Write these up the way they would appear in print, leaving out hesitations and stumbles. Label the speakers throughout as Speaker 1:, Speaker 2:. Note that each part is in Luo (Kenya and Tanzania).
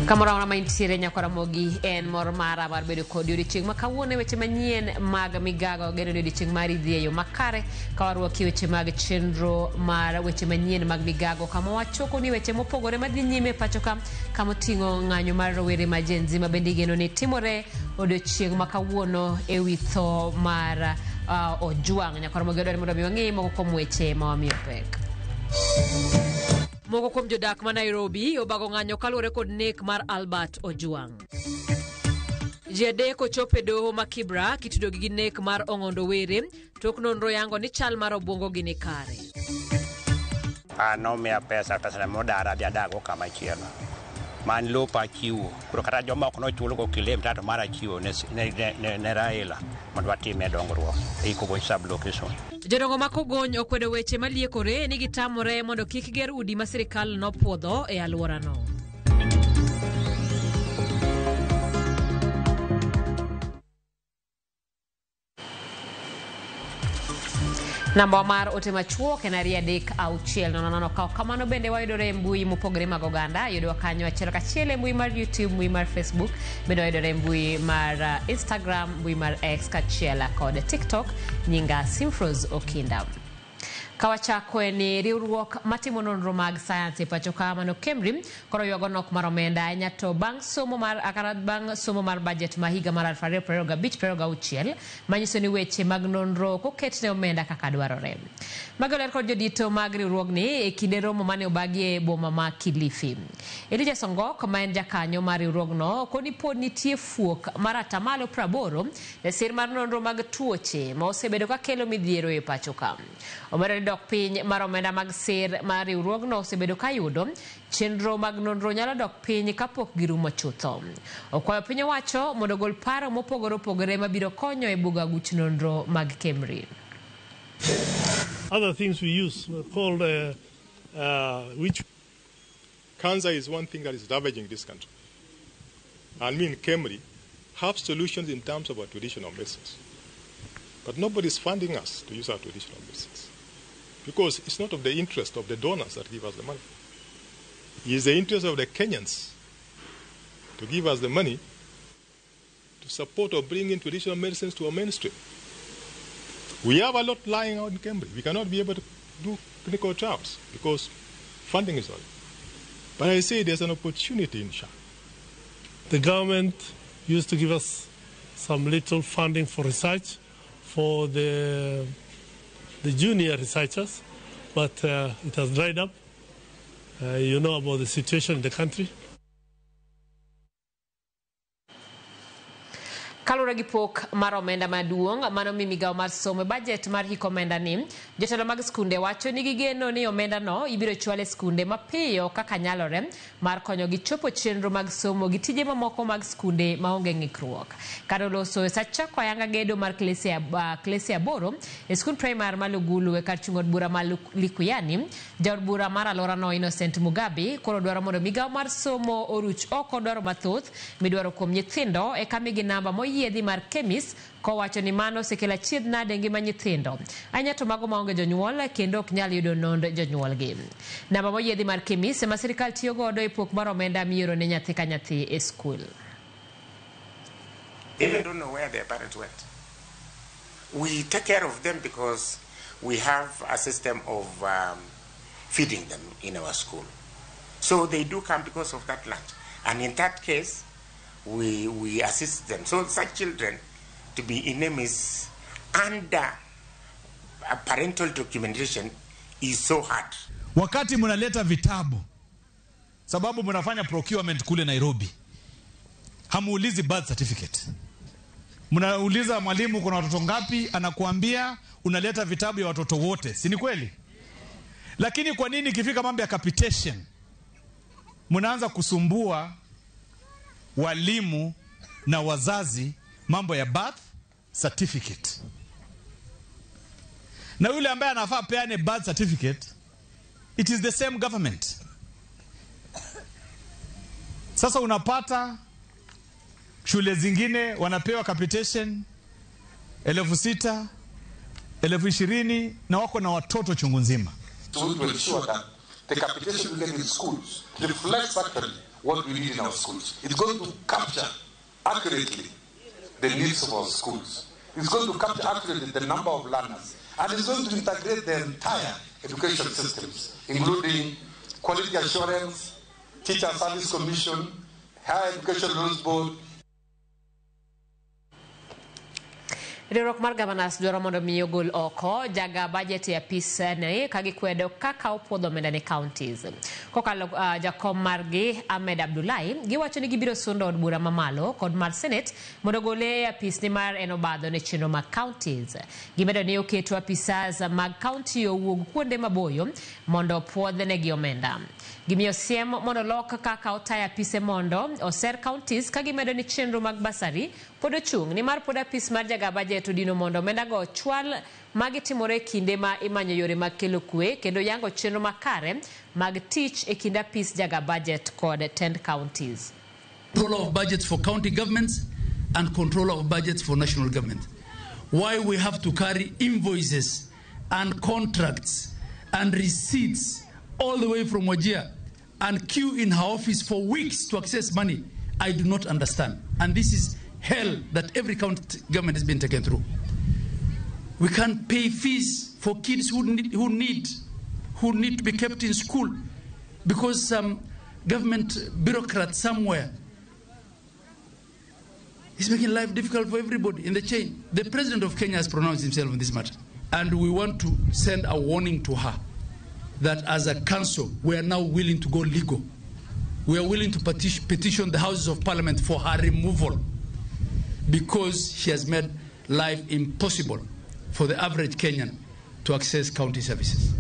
Speaker 1: Kamoro amora ma intiere Nyakaramogi en mor mara mar bedo kodi odiochieng' ma kawuono e weche manyien mag migago geno ni odiochieng' mari dhi e yo makare ka warwaki weche mag chenro mar weche manyien mag migago kama wachoko ni weche mopogore madhi nyime e pacho ka kama oting'o ng'anyo mar rowere ma Gen Z ma bende igeno ni timore odiochieng' ma kawuono e wi tho mar Ojwang'. Nyakaramogi odwaro mondo mi wang'e moko kuom weche ma wamiyo pek. Moko kuom jodak ma Nairobi obago ng'anyo kaluwore kod nek mar Albert Ojwang. Ji adek ochopo e doho ma Kibra kitudogi gi nek mar Ong'ondo Were tok nonro yango ni chal mar obwongogi ni kare.
Speaker 2: An nomiya pesa, pesa modara adhi adago kama chielo. Man lopa achiwo. Koro kata jomoko nochulo go kilem to mara achiwo ne Raila mondo watime dongruok e Kogony sub-location.
Speaker 1: Jodongo ma Kogony okwedo weche maliekore ni gitamore mondo kik ger udi ma sirikal nopuodho e alworano. Namba mar ote machuok en 23600. Kaw kamano bende wayudore e mbui mopogore mag oganda. Yudwa kanyo achiel kachiel e mbui mar YouTube, mbui mar Facebook, bende wayudore e mbui mar Instagram, mbui mar X kachiel kod TikTok. Nyinga Simfros Okinda. Kawachako ni riwruok matimo nonro mag sayans e pacho ka mano KEMRI koro ywago nok mar omenda ahinya to bang' somo mar akara bang' somo mar budget ma higa mar 2025-26 manyiso ni weche mag nonro ok oket ne omenda kaka dwarore. Mago ler kod jodito mag riwruogni e kinde romo mane obagi e boma ma Kilifi. Elijah Songok ma en jakanyo mar riwruogno koni pod nitie fuok mar atamalo 80 e sir mar nonro mag tuoche ma osebedo ka kelo midhiero e pacho ka. Omedo ni dok piny mar omenda mag sir mar riwruogno osebedo ka yudo chenro mag nonro nyalo dok piny kapok girumo chutho. Okwayo piny owacho mondo ogol paro mopogore opogore mabiro konyo e bugo aguch nonro mag KEMRI.
Speaker 3: Other things we use called which
Speaker 4: cancer is one thing that is ravaging this country. And me in KEMRI have solutions in terms of our traditional medicines. But nobody is funding us to use our traditional medicines because it's not of the interest of the donors that give us the money. It's the interest of the Kenyans to give us the money to support or bring in traditional medicines to our mainstream. We have a lot lying out in KEMRI. We cannot be able to do clinical trials because funding is all. But I say there's an opportunity in SHA.
Speaker 3: The government used to give us some little funding for research for the junior researchers, but it has dried up. You know about the situation in the country.
Speaker 1: Kaluwore gi pok mar omenda maduong' mano mi migawo mar somo e budget mar hik omenda ni, jotelo mag skunde wacho ni gigeno ni omenda no ibiro chwal e skunde mapiyo kaka nyalore mar konyogi chopo chenro mag somo gi tije mamoko mag skunde maonge ng'ikruok. Kar loso e sach chako ayanga gedo mar klese 8 e skund primar ma Lugulu e kar chung' od bura ma Likuyani, jaod bura mar alworano Innocent Mugabe koro dwaro mondo migawo mar somo oruch oko dwaro mathoth midwaro kuom nyithindo eka migi namba moyiedhi mar KEMIS kowacho ni mano osekelo achiedh nade ngima nyithindo ahinya to mago maonge jonyuol kendo ok nyal yudo nond jonyuolgi. Namba moyiedhi mar KEMIS ema sirikal tiyo godo e pok mar omenda mioro ne nyathi ka nyathi e skul.
Speaker 5: Even don't know where their parents went. We take care of them because we have a system of feeding them in our school. So they do come because of that lunch. And in that case, we assist them. So such children to be in EMIS under a parental documentation is so hard.
Speaker 6: Wakati mnaleta vitabu, sababu mnafanya procurement kule Nairobi, hamuulizi birth certificate. Mnauliza mwalimu kuna watoto ngapi, anakuambia unaleta vitabu ya watoto wote, si ni kweli? Lakini kwa nini ikifika mambo ya capitation mnaanza kusumbua walimu na wazazi mambo ya birth certificate? Na yule ambaye anafaa peane birth certificate, it is the same government. Sasa unapata shule zingine wanapewa capitation 6,000, 20,000 na wako na watoto chungu nzima.
Speaker 7: So we will ensure that the capitation we get in schools reflects actually what we need in our schools. It's going to capture accurately the needs of our schools. It's going to capture accurately the number of learners. And it's going to integrate the entire education systems, including quality assurance, Teacher Service Commission, Higher Education Loans Board.
Speaker 1: Riwruok mar Governors dwaro mondo mi ogol oko jaga budget e apis ne ka gikwedo kaka opuodho omenda ne counties. Kokalo jakom margi Ahmed Abdullahi, giwacho ni gibiro sundo od bura mamalo kod mar Senate mondo ogole e apis nimar en obadho ne chenro mag counties. Gimedo ni oketo apisas mag county owuog kuonde maboyo mondo opuodhnegi omenda. Gimiyo siem mondo lok kaka otayo apise mondo oser counties ka gimedo ni chenro mag basari pod ochung' nimar pod apis mar jaga budget odino mondo omendago ochwal magitimore e kinde ma imanyo yore mag kelo kwe kendo yango chenro makare mag tich e kind apis jaga budget kod tend counties.
Speaker 8: Controller of budgets for county governments and controller of budgets for national government. Why we have to carry invoices and contracts and receipts all the way from Wajir and queue in her office for weeks to access money, I do not understand. And this is hell that every county government has been taken through. We can't pay fees for kids who need to be kept in school because some government bureaucrat somewhere is making life difficult for everybody in the chain. The president of Kenya has pronounced himself on this matter, and we want to send a warning to her that as a council, we are now willing to go legal. We are willing to petition the Houses of Parliament for her removal because she has made life impossible for the average Kenyan to access county services.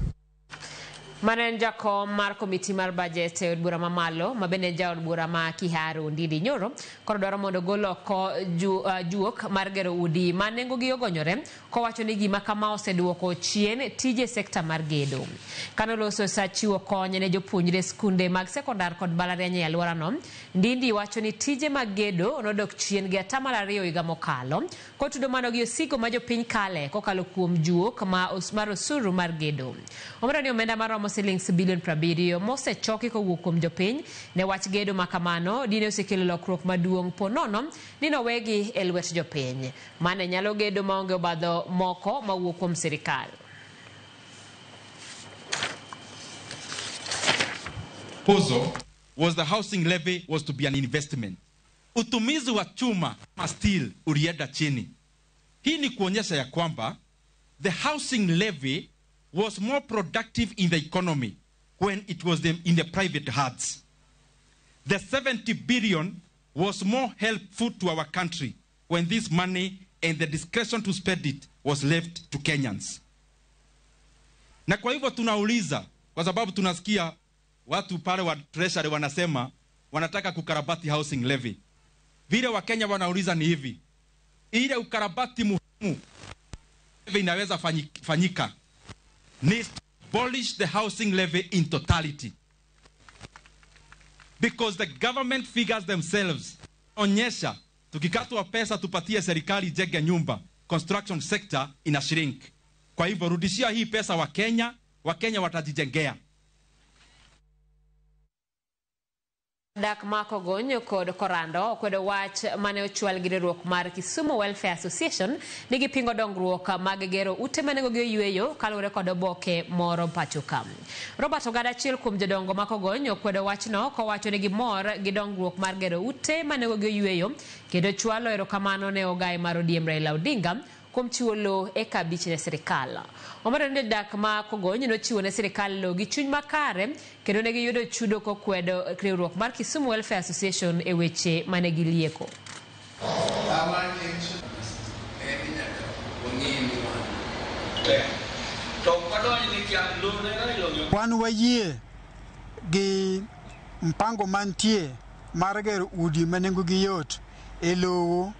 Speaker 1: Mano en jakom mar komiti mar budget e od bura mamalo ma bende en jaod bura ma Kiharu Ndindi Nyoro koro dwaro mondo ogol oko juok mar gero udi ma nengogi ogonyore kowacho ni gima kama oseduoko chien tije sekta mar gedo. Kanoloso sa chiwo kony ne jopuonjre skunde mag sekondar kod mbalariany e alworano, Ndindi wacho ni tije mag gedo nodok chien gi 2% higa mokalo kotudo mano gi osigo ma jopiny kale kokalo kuom juok mar osuru mar gedo. Omedo ni omenda maromo silings bilion 70 mosechoki kowuok kuom jopiny ne wach gedo makamano dine osekelo lokruok maduong' po nono ni nowegi e lwet jopiny mane nyalo gedo maonge obadho moko mawuok kuom sirikal.
Speaker 9: Proposal was the housing levy was to be an investment. Utumizi wa chuma ma steel ulienda chini. Hii ni kuonyesha ya kwamba the housing levy was more productive in the economy when it was in the private hands. The 70 billion was more helpful to our country when this money and the discretion to spend it was left to Kenyans. Na kwa hivyo tunauliza, kwa sababu tunasikia watu pale wa Treasury wanasema wanataka kukarabati housing levy. Vile wa Kenya wanauliza ni hivi, ile ukarabati muhimu levy inaweza fanyika needs to abolish the housing levy in totality. Because the government figures themselves onyesha tukikatwa pesa tupatie serikali jenge nyumba, construction sector ina shrink. Kwa hivyo rudishia hii pesa wa Kenya, wa Kenya watajijengea.
Speaker 1: Dak mako gonyo kod Korando okwedo wach mane ochwal gi riwruok mar Kisumu Welfare Association nigi pingo dongruok mag gero ute manengogi oyweyo kaluwore kod oboke moro pacho ka. Robert Ogada, achiel kuom jodongo ma Kogony, okwedo wachno kowacho ni gimor gi dongruok mar gero ute manengogi oyweyo kendo chwalo erokamano ne ogaye mar ODM Raila Odinga kuom chiwo lowo eka 5 ne sirikal. Omedo ni jodak ma Kogony nochiwo ne sirikal lowo gi chuny makare kendo ne giyudo chudo kokwedo riwruok mar Kisumu Welfare Association e weche mane gilieko.
Speaker 10: Wan wayie gi mpango mantie mar gero udi ma nengogi yot e lowo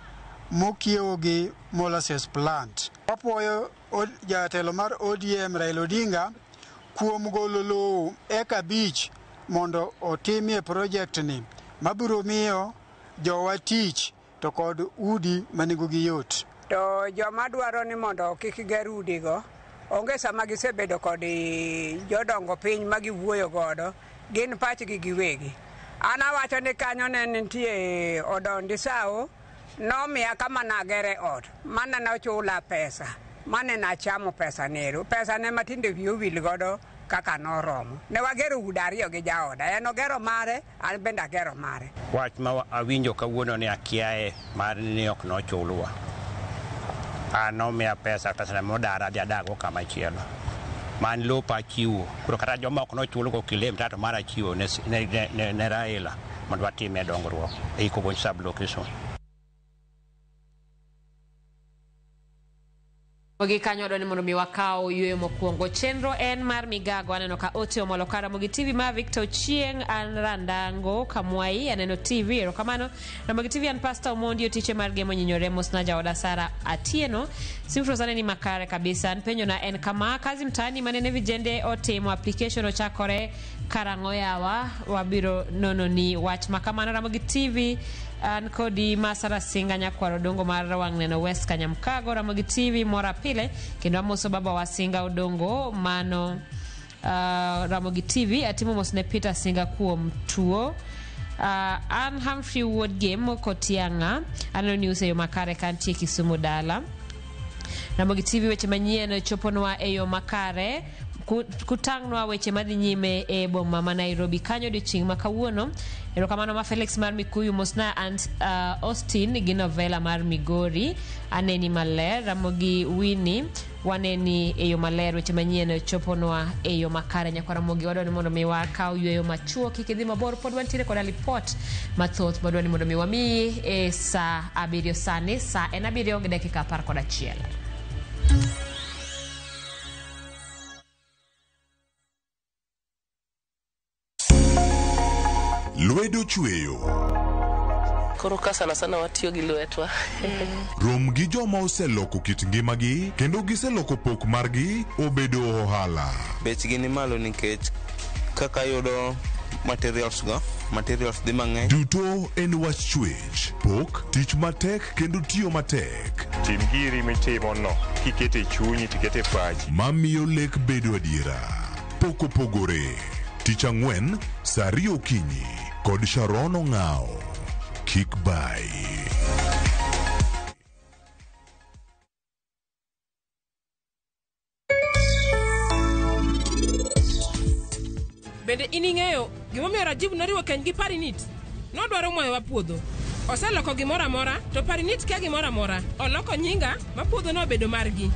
Speaker 10: mokiewo gi molasses plant. Wapuoyo jatelo mar ODM Raila Odinga kuom golo lowo eka 5 mondo otimie project ni mabiro miyo jowa tich to kod udi ma nengogi yot.
Speaker 11: To joma dwaro ni mondo kik ger udigo onge sama gisebedo kod jodongo piny ma giwuoyo godo, gin pachgi giwegi. An awacho ni kanyo ne nitie Odondi Sawo, nomiya kama nagere ot, mane nochula pesa, mane nachamo pesa nero. Pesa ne matinde wiya owil godo kaka noromo. Ne wagero udi ariyo gi jaoda, en ogero mare, an bende agero mare.
Speaker 2: Wach ma awinjo kawuono ni akiaye mar ni ok nochulwa. An nomiya pesa, pesa modara adhi adaggo kama chielo. Man lopa achiwo. Koro kata joma ok nochulgo claim to mara achiwo ne Raila mondo watime dongruok ei Kogony sub location.
Speaker 1: Gi kanyo wadwa ni mondo mi wakaw yueyo mokwongo. Chenro en mar migago. Aneno ka ote omolo ka Ramogi TV ma Victor Ochieng, an Randango Kamwai, aneno TV, erokamano. Ramogi TV an Pastor Omondi, otiche mar Gemo Nyinyore, mosna jaoda Sara Atieno. Simfros aneni makare kabisa. An penjo na en kama, kazi mtaani manene vijende otimo application ochakore karang'o yawa, wabiro nono ni wach makamano. Ramogi TV an kodi Masara Singa nyakwar Odongo mar wang' neno West Kanyamkago. Ramogi TV mora pile kendo amoso baba wa Singa Odongo mano. Ramogi TV atimo mos ne Peter Singa kuom tuo. An Humphrey Wuod Game Kotianga, aneno news e yo makare kantie Kisumu dala. Ramogi TV weche manyien choponwa e yo makare kutang'nwa weche madhi nyime e boma ma Nairobi kanyo odiochieng' ma kawuono. Erokamano ma Felix mar Mikuyu, mosna Aunt Austin gi novela mar Migori, aneni maler. Ramogi Winnie waneni e yo maler, weche manyien choponwa e yo makare. Nyakwa Ramogi, wadwa ni mondo mi wakaw yueyo machuok, kik idhi mabor, pod wantiere koda lipot mathoth madwa ni mondo mi wamiyi e saa 7 sani. Saa en 7:11.
Speaker 12: Lwedo chweyo.
Speaker 13: Koro ka sana sana watiyo gi lwetwa.
Speaker 12: Rom gi joma oseloko kit ngimagi kendo giseloko pok margi obedo ohala.
Speaker 14: Bechgi ni malo nikech kaka yudo materials go, materials dhi mang'eny.
Speaker 12: Duto en wach chwech, pok, tich matek kendo tiyo matek.
Speaker 4: Tim giri mitimo no, kikete chunyi tikete pachi.
Speaker 12: Mamiyo lek bedo adiera. Pok opogore. Tich ang'wen, saa 2 okinyi kod Sharon Ong'ao. Kik bai.
Speaker 15: Bende in ing'eyo gimomiyo Rajiv noriwo keny gi Parinit? Nodwaro mwayowa puodho. Oseloko gimoro amora, to Parinit kia gimoro amora. Oloko nyinga ma puodho nobedo margi.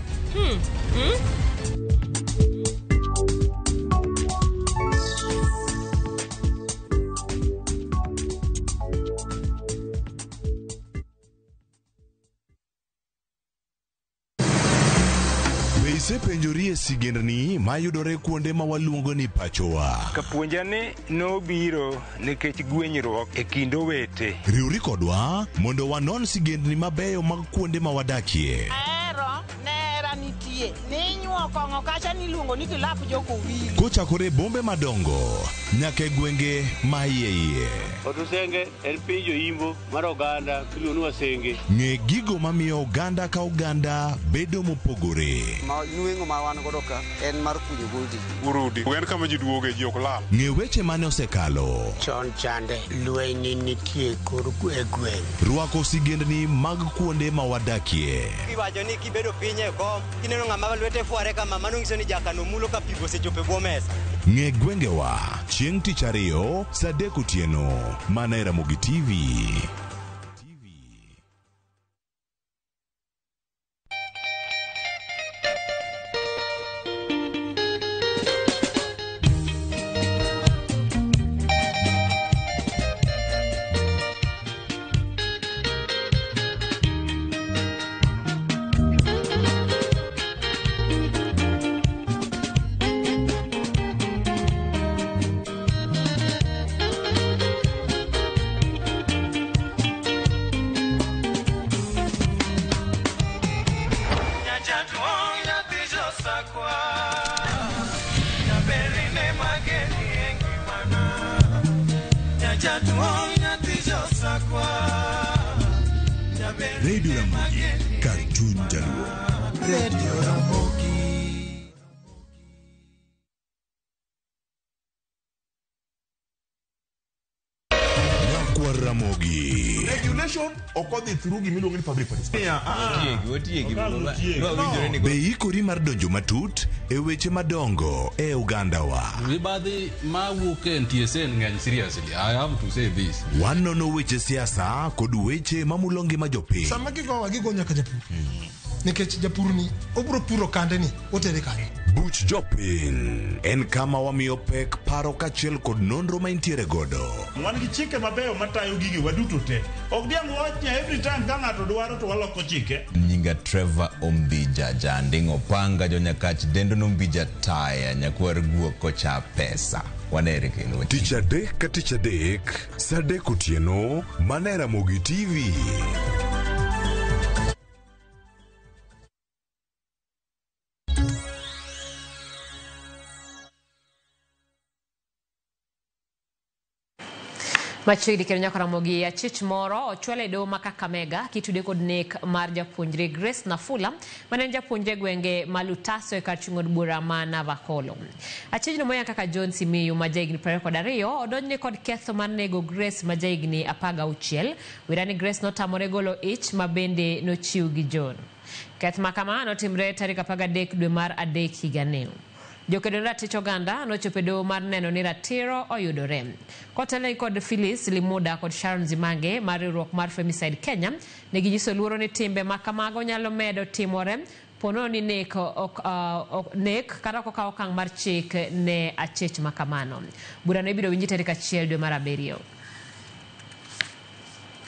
Speaker 12: Isepenjori e sigendni mayudore kuonde ma waluongo ni pachowa.
Speaker 16: Kapuonja ni nobiro nikech gwenyruok e kind owete.
Speaker 12: Riwri kodwa mondo wanon sigendni mabeyo mag kuonde ma wadakie.
Speaker 17: Ahero nera nitie. Ninyuo kong'o kacha niluongo ni kilap jokowili.
Speaker 12: Kochakore bombe madongo nyaka e gwenge ma iye iye.
Speaker 18: Otusenge en piny joimbo mar oganda miluongo ni Wasenge.
Speaker 12: Ng'e gigo mamiyo oganda ka oganda bedo mopogore.
Speaker 19: Ma nweng'o ma wan godo ka en mar kunyo goldi.
Speaker 4: Urudi, en kama ji duoge ji ok lal.
Speaker 12: Ng'e weche mane osekalo.
Speaker 20: Chon chande lweny nitie kor e gweng'.
Speaker 12: Rwako sigendni mag kuonde ma wadakie.
Speaker 21: Iwacho ni kibedo piny e kom, kineno ng'ama lwete fware kama, mano nyiso ni jakano mulo ka pi osechopo e bwo mesa.
Speaker 12: Ng'e gwengewa chieng' tich ariyo saa 3 otieno mana e Ramogi TV. Radio Ramogi, kar chuny Jaluo.
Speaker 22: Radio Ramogi.
Speaker 12: Nyakwar Ramogi.
Speaker 3: Regulation ok odhi through gimiluongo ni public participation.
Speaker 12: Be ikori mar donjo matut e weche madongo e ogandawa?
Speaker 5: Mibadhi mawuok e NTSA ng'eny seriously. I have to say this.
Speaker 12: Wanono weche siasa kod weche mamulo ngima jopiny.
Speaker 23: Sama gigowa gigo nyaka japur nikech japur ni obiro puro kande ni otere kanye.
Speaker 12: Buch Jopiny en kama wamiyo pek paro kaachiel kod nonro ma intiere godo.
Speaker 24: Wan gi chike mabeyo matayo gigi waduto te. Ok diang' wach ni every time ka ng'ato dwaro to waloko chike.
Speaker 25: Nyinga Trevor Ombija Janding Opanga Jonyakach dendo nombija taya nyakwar guok kocha pesa. Wanere kendo.
Speaker 12: Tich adek ka tich adek, saa adek otieno, mana e Ramogi TV.
Speaker 1: Machiegni kendo nyaka Ramogi achich moro ochwal e doho ma Kakamega kitude kod nek mar japuonjre Grace Nafula mane en japuonjre gwenge ma Lutaso e kar chung' od bura ma Navaholo. Achijno moya kaka John Simiyu ma jahigni 22 odonjne kod ketho mar nego Grace ma jahigni 16. Wira ni Grace notamore golo ich ma bende nochiw gi John. Keth ma kama notimre tarik 13 dwe mar adek higani. Jokedo ne ratich oganda nochopo e doho mar neno ni ratiro oyudore. Kotelnegi kod Phyllis Limuda kod Sharon Zimange mar riwruok mar Femicide Kenya, ne ginyiso luoro ni timbe ma kamago nyalo medo timore ponono ni nek ok, nek kata ok okaw okang' mar chik ne achich ma kamano. Burano ibiro winji tarik 1 dwe mar 7.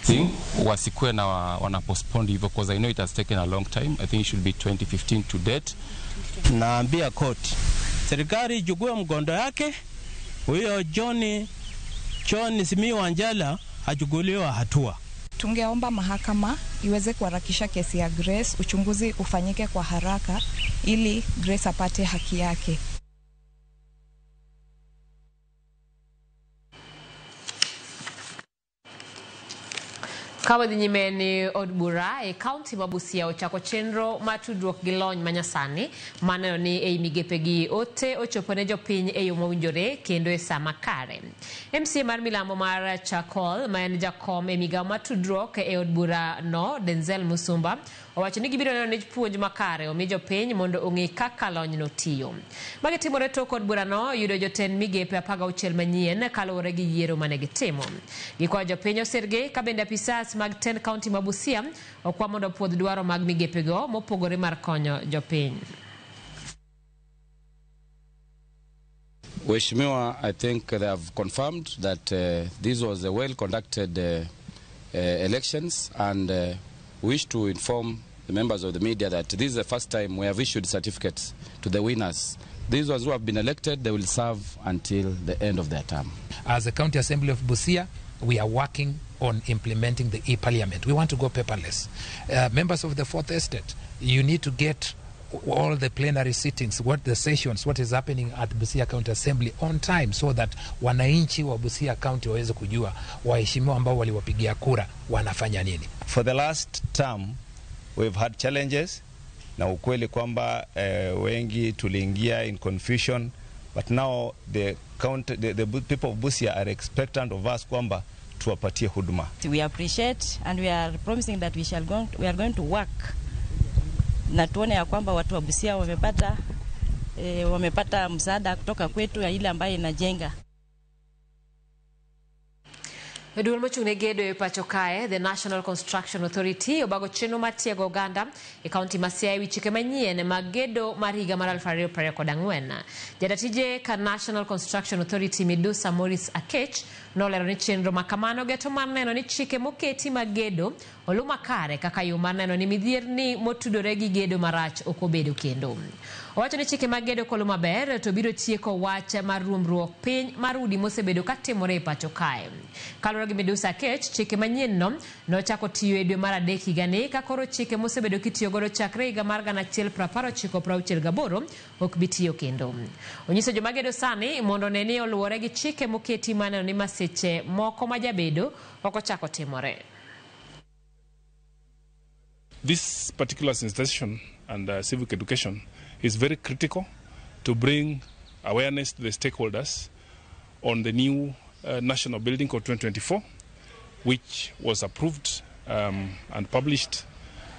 Speaker 26: Thing wasikuwe na wana postpone hivyo because I know it has taken a long time. I think it should be 2015 to date.
Speaker 27: Naambia court serikali ichukue mkondo yake, huyo John Simiyu Wanjala achukuliwe hatua.
Speaker 28: Tungeomba mahakama iweze kuharakisha kesi ya Grace, uchunguzi ufanyike kwa haraka ili Grace apate haki yake.
Speaker 1: Ka wadhi nyime ni od bura e kaunti ma Busia ochako chenro mar tudruok gi lony manyasani maneno ni ei migepegi ote ochopo ne jopiny e yo mowinjore kendo e saa makare. MCA mar Milambo mar Chakol ma en jakom e migawo mar tudruok e od bura no Denzel Musumba owacho ni gibiro neno ni puonj makare omi jopiny mondo ong'e kaka lonyno tiyo. Magi timore tok od burano yudo jotend migepe 16 manyien kaluwore gi yiero mane gitimo. Gikwayo jopiny osirgi ka bende apisas mag tend kaunti ma Busia okwa mondo opuodh dwaro mag migepego mopogore mar konyo jopiny.
Speaker 26: Mheshimiwa, I think they have confirmed that this was a well-conducted elections, and wish to inform the members of the media that this is the first time we have issued certificates to the winners. These ones who have been elected, they will serve until the end of their term.
Speaker 29: As the County Assembly of Busia, we are working on implementing the e-parliament. We want to go paperless. Members of the Fourth Estate, you need to get all the plenary sittings, what the sessions, what is happening at Busia County Assembly on time, so that wananchi wa Busia County waweze kujua waheshimiwa ambao waliwapigia kura wanafanya nini.
Speaker 30: For the last term, we've had challenges na ukweli kwamba wengi tuliingia in confusion, but now the people of Busia are expectant of us kwamba tuwapatie huduma.
Speaker 31: We appreciate and we are promising that we are going to work na tuone ya kwamba watu wa Busia wamepata msaada kutoka kwetu ya ile ambayo inajenga.
Speaker 1: Duol mochung' ne gedo e pacho kae, the National Construction Authority obago chenro mar tiego oganda e kaunti ma Siaya ewi chike manyien mag gedo mar higa mar 2024. Jadatije ka National Construction Authority Midusa Maurice Akech nolero ni chenro ma kamano geto mar neno ni chike moketi mag gedo oluw makare kaka yo mar neno ni midhierni motudore gi gedo marach ok obedo kendo. Owacho ni chike mag gedo koluw maber to biro tieko wach mar ruombruok piny mar udi mosebedo katimore e pacho kae. Kaluwore gi Midusa Akech, chike manyien no nochako tiyo e dwe mar 3 higani ka koro chike mosebedo kitiyo godo chakre higa mar 1968 ok bi tiyo kendo. Onyiso joma gedo sani mondo one ni oluwore gi chike moketi maneno ni masiche moko majabedo ok ochako timore.
Speaker 32: This particular sensitization and civic education is very critical to bring awareness to the stakeholders on the new National Building Code 2024 which was approved and published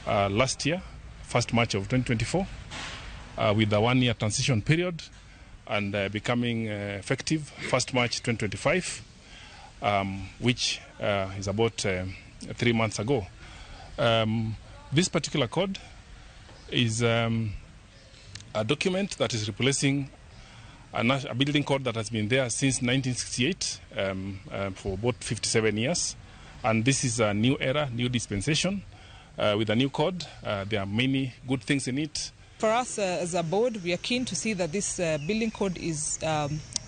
Speaker 32: last year, 1st March of 2024, with a 1-year transition period and becoming effective 1st March 2025, which is about 3 months ago. This particular code is a document that is replacing a building code that has been there since 1968 for about 57 years. And this is a new era, new dispensation. With a new code, there are many good things in it.
Speaker 2: For us as a board, we are keen to see that this building code is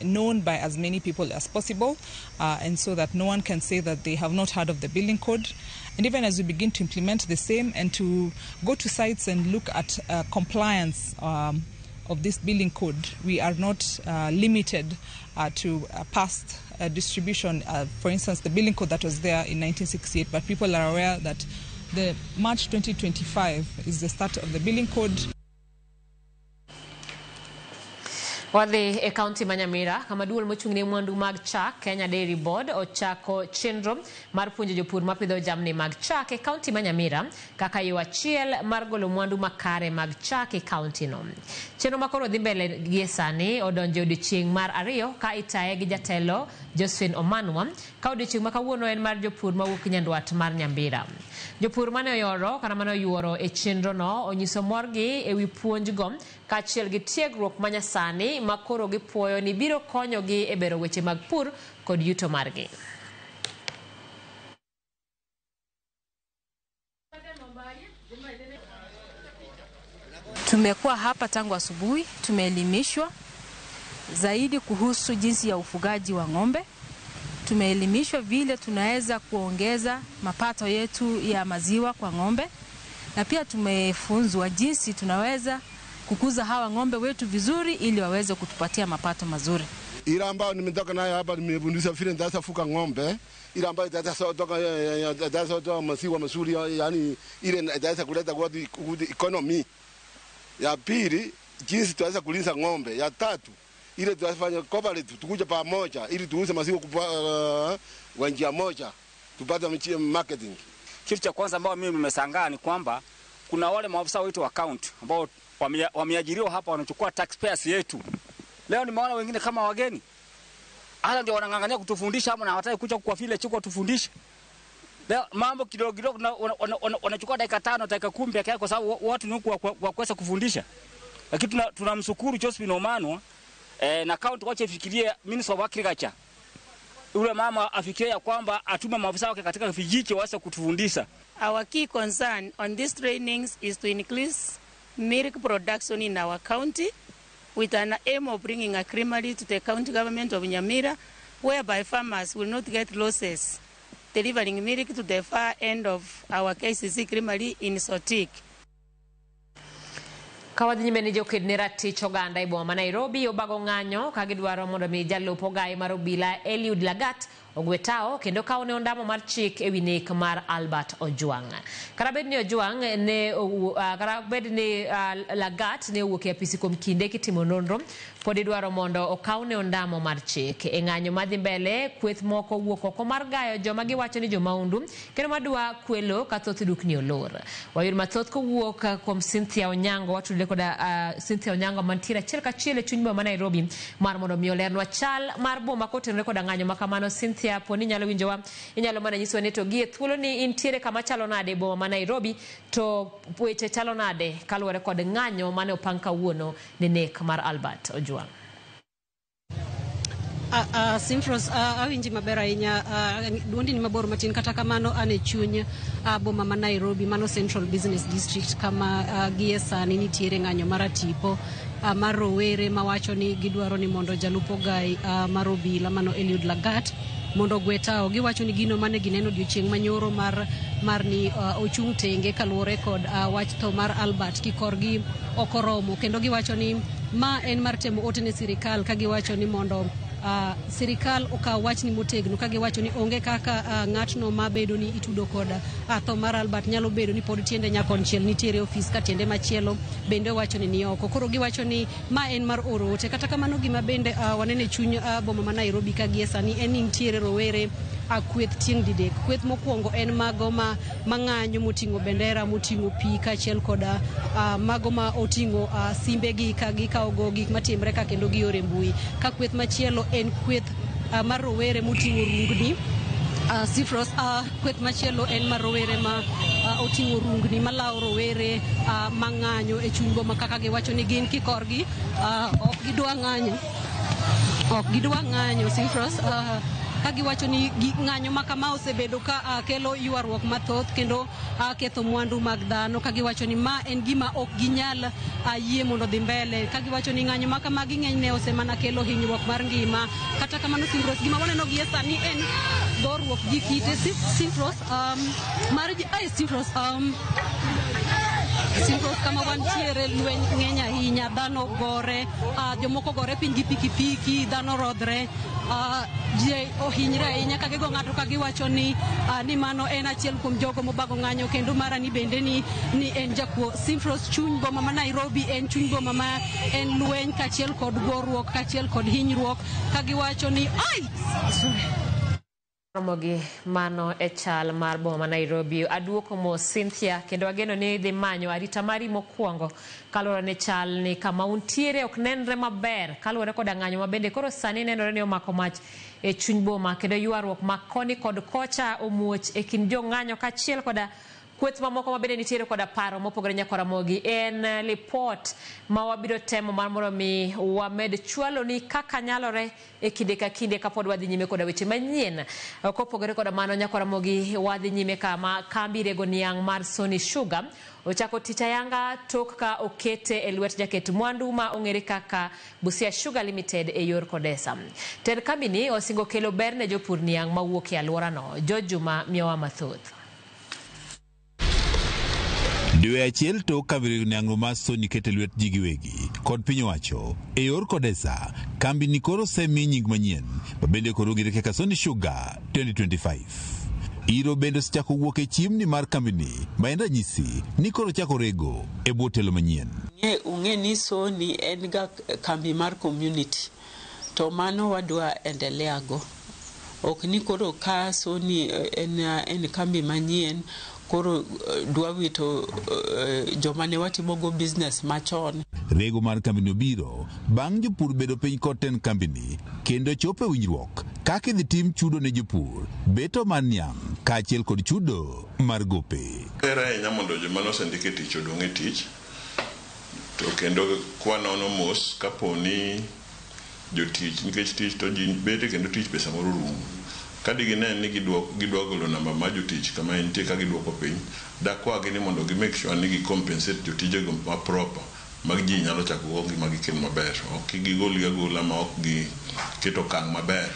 Speaker 2: known by as many people as possible, and so that no one can say that they have not heard of the building code. And even as we begin to implement the same and to go to sites and look at compliance of this building code, we are not limited to past distribution. For instance, the building code that was there in 1968, but people are aware that the March 2025 is the start of the building code.
Speaker 1: Wadhi e kaunti ma Nyamira kama duol mochung' ne mwandu mag chak Kenya Dairy Board ochako chenro mar puonjo jopur mapidho jamni mag chak e kaunti ma Nyamira kaka yo achiel mar golo mwandu makare mag chak e kaunti no. Chenro makoro dhi mbele gie sani odonjo e odiochieng' mar 2 ka itaye gi jatelo Josephine Omanwa ka odiochieng' ma kawuono en mar jopur mawuok nyandwat mar Nyambira. Jopur mane oyoro kata mane oyuoro e chenro no onyiso morgi ewi puonjgo kaachiel gi tiegruok manyasani makoro gipuoyo ni biro konyogi e bero weche mag pur kod yuto margi.
Speaker 6: Tumekuwa hapa tangu asubuhi, tumeelimishwa zaidi kuhusu jinsi ya ufugaji wa ng'ombe. Tumeelimishwa vile tunaweza kuongeza mapato yetu ya maziwa kwa ng'ombe, na pia tumefunzwa jinsi tunaweza kukuza hawa ng'ombe wetu vizuri ili waweze kutupatia mapato mazuri.
Speaker 7: Ile ambayo nimetoka nayo hapa nimefundisha vile nitaweza fuka ng'ombe, ile ambayo itaweza kutoka maziwa mazuri, yani ile itaweza kuleta good economy. Ya pili, jinsi tutaweza kulinda ng'ombe. Ya tatu, ile tutafanya cooperative, tukuja pamoja ili tuuze maziwa kwa njia moja, tupate marketing.
Speaker 8: Kitu cha kwanza ambao mimi nimeshangaa ni kwamba kuna wale maafisa wetu wa county ambao wameajiriwa hapa wanachukua taxpayers yetu. Leo nimeona wengine kama wageni. Hata ndio wanang'ang'ania kutufundisha ama na hawataki kuja kwa vile chukua tufundishe. Leo mambo kidogo kidogo wanachukua dakika 5 dakika 10 pekee yake kwa sababu watu ni kwa kuweza kufundisha. Lakini tunamshukuru Josephine Omanwa na county wache fikirie Minister of Agriculture. Yule mama afikirie ya kwamba atume maafisa wake katika vijiji waweze kutufundisha.
Speaker 9: Our key concern on these trainings is to increase milk production in our county with an aim of bringing a creamery to the county government of Nyamira, whereby farmers will not get losses delivering milk to the far end of our KCC creamery in Sotik.
Speaker 1: Kawadhi nyime ni joked ne ratich oganda e boma ma Nairobi obago ng'anyo ka gidwaro mondo mi jalup ogaye mar obila Eliud Lagat ogwe tao kendo kawo ne ondamo mar chik ewi nek mar Albert Ojwang. Kata bed ni Ojwang ne kata bed ni Lagat ne owuok e apisi kuom kinde kitimo nonro, pod idwaro mondo okaw ne ondamo mar chik. E ng'anyo madhi mbele, kweth moko wuok oko mar gayo joma giwacho ni jomaundu kendo madwa kwelo ka thoth dukni olor. Wayud mathoth kowuok kuom Cynthia Onyango, watudre koda Cynthia Onyango mantiere achiel kachiel e chuny boma ma Nairobi mar mondo mi olernwa chal mar boma kotenore koda ng'anyo ma kamano. Cynthia, poni inyalo winjowa, inyalo mana nyisowa ni to gie thuolo ni intiere kama chalo nade e boma ma Nairobi, to weche chalo nade kaluwore kod ng'anyo mane opang kawuono ne nek mar Albert Ojwang.
Speaker 10: Simfros, awinji maber ahinya, duondi ni mabor matin, kata kamano an e chuny boma ma Nairobi, mano Central Business District, kama gie sani nitiere ng'anyo mar tipo mar rowere mawacho ni gidwaro ni mondo jalup ogai mar obila mano Eliud Lagat mondo ogwe tao. Giwacho ni gino mane gineno odiochieng' manyoro mar ni ochung' tenge kaluwore kod wach tho mar Albert kikorgi ok oromo, kendo giwacho ni ma en mar temo ote ne sirikal ka giwacho ni mondo Sirikal okawo wachni motegno ka giwacho ni onge kaka ng'atno mabedo ni itudo kod tho mar Albert nyalo bedo ni pod tiende nyakonchiel nitiere ofis ka tiende machielo bende wacho ni oko. Koro giwacho ni ma en mar oro ote. Kata kamano gima bende waneno e chuny boma ma Nairobi ka gie sani en ni nitiere rowere kweth tieng' didek. Kweth mokwongo en mago ma mang'anyo moting'o bendera, moting'o pi kaachiel kod mago ma oting'o simbegi ka gikawogo gik matimre ka kendo giore mbui. Ka kweth machielo en kweth mar rowere moting'o rungni. Sifros, kweth machielo en mar rowere ma oting'o rungni malawo rowere mang'anyo e chuny boma kaka giwacho ni gin kikorgi ok gidwa ng'anyo. Ok gidwa ng'anyo, Sifros. Ka giwacho ni ng'anyo ma kama osebedo ka kelo ywaruok mathoth kendo ketho mwandu mag dhano, ka giwacho ni ma en gima ok ginyal yie mondo dhi mbele, ka giwacho ni ng'anyo ma kamagi ng'enyne osemana kelo hinyruok mar ngima. Kata kamano, Sifros, gima waneno gie sani en goruok gi kite. Sifros, mar Sifros, Sifros, kama wantiere lweny ng'eny ahinya, dhano gore, jomoko gore piny gi pikipiki, dhano rodhre, ji ohinyre ahinya ka gigo ng'ato ka giwacho ni ni mano en achiel kuom jogo mobago ng'anyo kendo mara ni bende ni en jakuo. Sifros, chuny boma ma Nairobi en chuny boma ma en lweny kaachiel kod goruok kaachiel kod hinyruok ka giwacho ni ai
Speaker 1: Romogi mano e chal mar boma ma Nairobi. Aduoko mos Cynthia, kendo ageno ni idhi manyo arita mari mokwongo kaluwore ni chal ni kama untiere ok nenre maber kaluwore koda ng'anyo ma bende koro sani nenore ni omako mach e chuny boma kendo ywaruok ma koni kod kocha omuoch e kind jong'anyo kaachiel koda kweth mamoko ma bende nitiere koda paro mopogore. Nyakwa Ramogi, en lipot ma wabiro temo mar mondo mi wamed chwalo ni kaka nyalore e kinde ka kinde kapod wadhi nyime koda weche manyien. Kopogore koda mano, Nyakwa Ramogi, wadhi nyime kama kambi rego niang' mar Sony Sugar ochako tich ayanga tok ka okete e lwet jaket mwandu ma ong'ere kaka Busia Sugar Limited e yor Kodesa. Tend kambini osingo kelo ber ne jopur niang' mawuok e alworano. George Juma miyowa mathoth.
Speaker 4: Dwe achiel tok kambi rego niang' mar Sony kete lwet ji giwegi kod piny owacho e yor Kodesa, kambi ni koro osemi nying manyien ma bende koro ong'ere kaka Sony Sugar 2025. Iro bende osechako wuok e chimni mar kambini ma en ranyisi ni koro chako rego e bwo telo manyien.
Speaker 11: Ung'e ni Sony en ga kambi mar community to mano wadwa endelea go. Ok ni koro ka Sony en kambi manyien koro dwa wito joma ne watimogo business machon.
Speaker 4: Rego mar kambini obiro bang' jopur bedo piny kod tend kambini kendo chopo e winjruok kaka idhi tim chudo ne jopur, beto mar niang' kaachiel kod chudo mar gope.
Speaker 13: Ber ahinya mondo joma nosendik e tich odong' e tich, to kendo kwanono mos kapo ni jotich nikech tich to ji bete kendo tich pesa moro rumo. Ka digine ni gidwa golo namba mar jotich kama entie ka giduoko piny, dakwagi ni mondo gi make sure ni gi compensate jotijego ma proper mag ji nyalo chako go ngimagi kendo maber. Ok gigolgi agola ma ok giketo okang' maber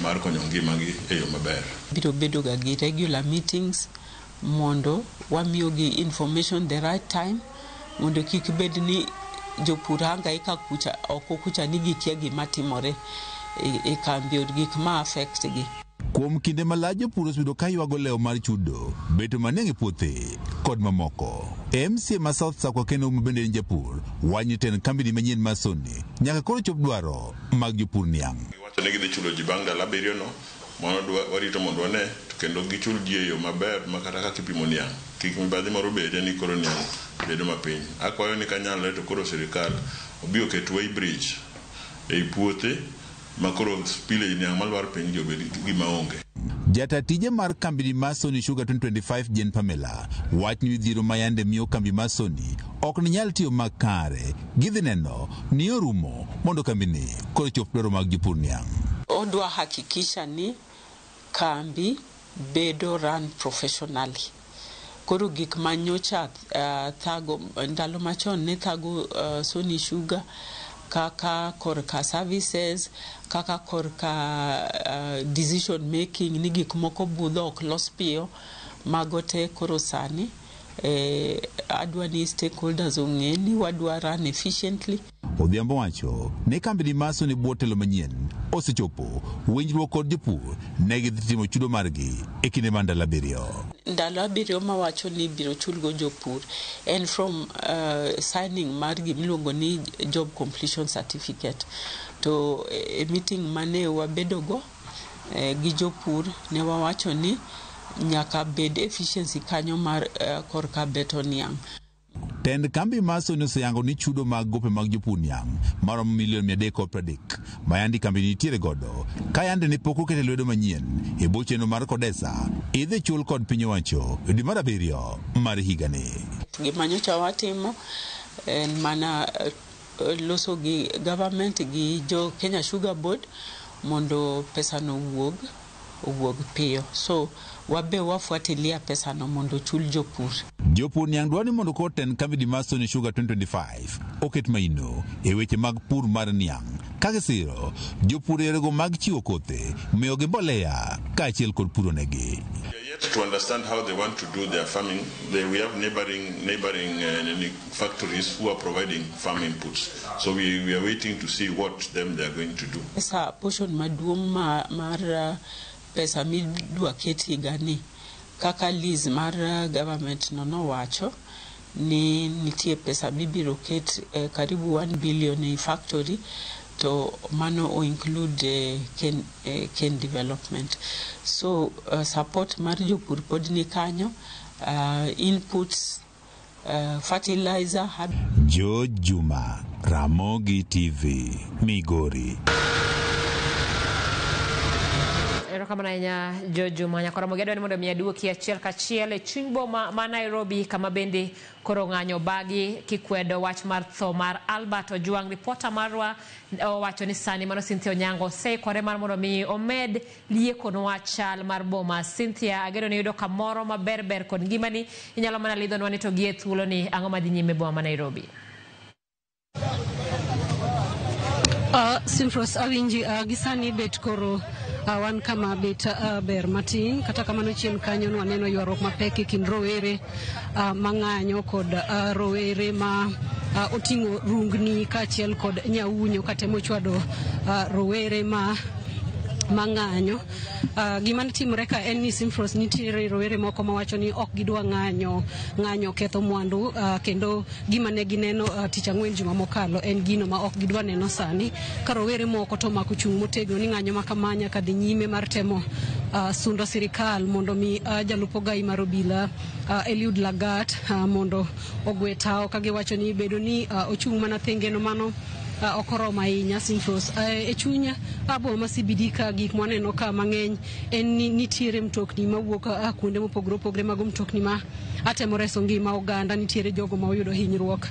Speaker 13: mar konyo ngimagi e yo maber.
Speaker 11: Biro bedo ga gi regular meetings mondo wamiyogi information the right time mondo kik bed ni jopur hangaika kucha oko kucha ni gikia gima timore e kambi or gik ma affect gi.
Speaker 4: Kuom kinde malach jopur osebedo ka ywago lewo mar chudo, beto ma niang' e puothe kod mamoko. MCA ma South Sakwa kendo ma bende en japur, wacho ni tend kambini manyien mar Sony nyaka koro chop dwaro mag jopur niang'.
Speaker 13: Giwacho ni gidhi chulo ji bang' ndalo 7 no, mano warito mondo wane to kendo gichul ji e yo maber ma kata kaka ipimo niang' kik mibadhi moro bede ni koro niang' bedo mapiny. Akwayo ni kanyalore to koro sirikal obi oket weighbridge ei puothe ma koro spillage niang' malwar piny gi obed gima onge.
Speaker 4: Jata tije mar kambini mar Sony Sugar 2025 Jane Pamela wach ni midhiero ma yande miyo kambi mar Sony ok ne nyal tiyo makare gidhi neno ni orumo mondo kambini koro chop dwaro mag jopur niang'.
Speaker 11: Odwa hakikisha ni kambi bedo run professionally. Koro gik ma nyocha thago ndalo machon ne thago Sony Sugar kaka korka services, kaka korka decision making ni gik moko budho ok los piyo, mago te koro sani adwa ni stakeholders ong'e ni wadwa run efficiently.
Speaker 4: Odhiambo wacho ni kambi mar Sony bwo telo manyien osechopo winjruok kod jopur ne gidhi timo chudo margi e kinde mar ndalo 7.
Speaker 11: Ndalo 7 mawacho ni ibiro chulgo jopur en from signing mar gimiluongo ni job completion certificate. To e meeting mane wabedogo gi jopur ne wawacho ni nyaka bed efficiency kanyo mar korka beto niang'.
Speaker 4: Tend kambi mar Sony oseyango ni chudo mag gope mag jopur niang' maromo milion 330 ma yandi kambi nitiere godo ka yande ne pok okete lwedo manyien e bwo chenro mar Kodesa idhi chul kod piny owacho e dwe mar 7 mar higani.
Speaker 11: Gima nyocha watimo en mana loso gi government gi jo Kenya Sugar Board mondo pesano owuog piyo. So wabe wafuatilia pesano mondo ochul jopur.
Speaker 4: Jopur niang' dwaro ni mondo koro tend kambi mar Sony Sugar 2025 oket maino e weche mag pur mar niang' ka gisiro jopur e yorego mag chiwo kothe, miyogi mbolea kaachiel kod puro negi.
Speaker 13: We are yet to understand how they want to do their farming. We have neighboring factories who are providing farm inputs. So we are waiting to see what them they are going to do.
Speaker 11: Pesa portion maduong' mar pesa midwa ket higani kaka lease mar government no nowacho ni nitie pesa mibiro ket karibu 1 billion e factory to mano o include cane development. So support mar jopur pod ni kanyo, inputs, fertilizer.
Speaker 4: George Juma, Ramogi TV, Migori.
Speaker 1: Erokamano ahinya Jojuma. Nyakoromogi adwa ni mondo mi aduoki achiel kachiel e chuny boma ma Nairobi kama bende koro ng'anyo bagi kikwedo wach mar tho mar Albert Ojwang. Ripota marwa owacho ni sani mano Cynthia Onyango oseikore mar mondo mi omed liekonwa chal mar boma. Cynthia, ageno ni yudo kamoro maber ber kod ngimani, inyalo mana lidhonwa ni to gie thuolo ni ang'o madhi nyime boma ma Nairobi?
Speaker 10: Simfros awinji gisani bet koro wan kama bet ber matin, kata kamano chien kanyo nwaneno ywaruok mapek e kind rowere mang'anyo kod rowere ma oting'o rungni kaachiel kod nyaunyo katemo chwado rowere ma mang'anyo. Gima timore ka en ni Simfros nitiere rowere moko mawacho ni ok gidwa ng'anyo ketho mwandu, kendo gima ne gineno tich ang'wen juma mokalo en gino ma ok gidwa neno sani, ka rowere moko to omako chung' motegno ni ng'anyo ma kama nyaka dhi nyime mar temo sundo sirikal mondo mi jalup ogai mar obila Eliud Lagat mondo ogwe tao, ka giwacho ni bedo ni ochung' mana thengeno mano ok oromo ahinya. Simfros e chuny boma CBD ka gik mwaneno ka mang'eny en ni nitiere mtokni mawuok kuonde mopogore opogore, mago mtokni ma atemo reso ngima oganda, nitiere jogo ma oyudo hinyruok,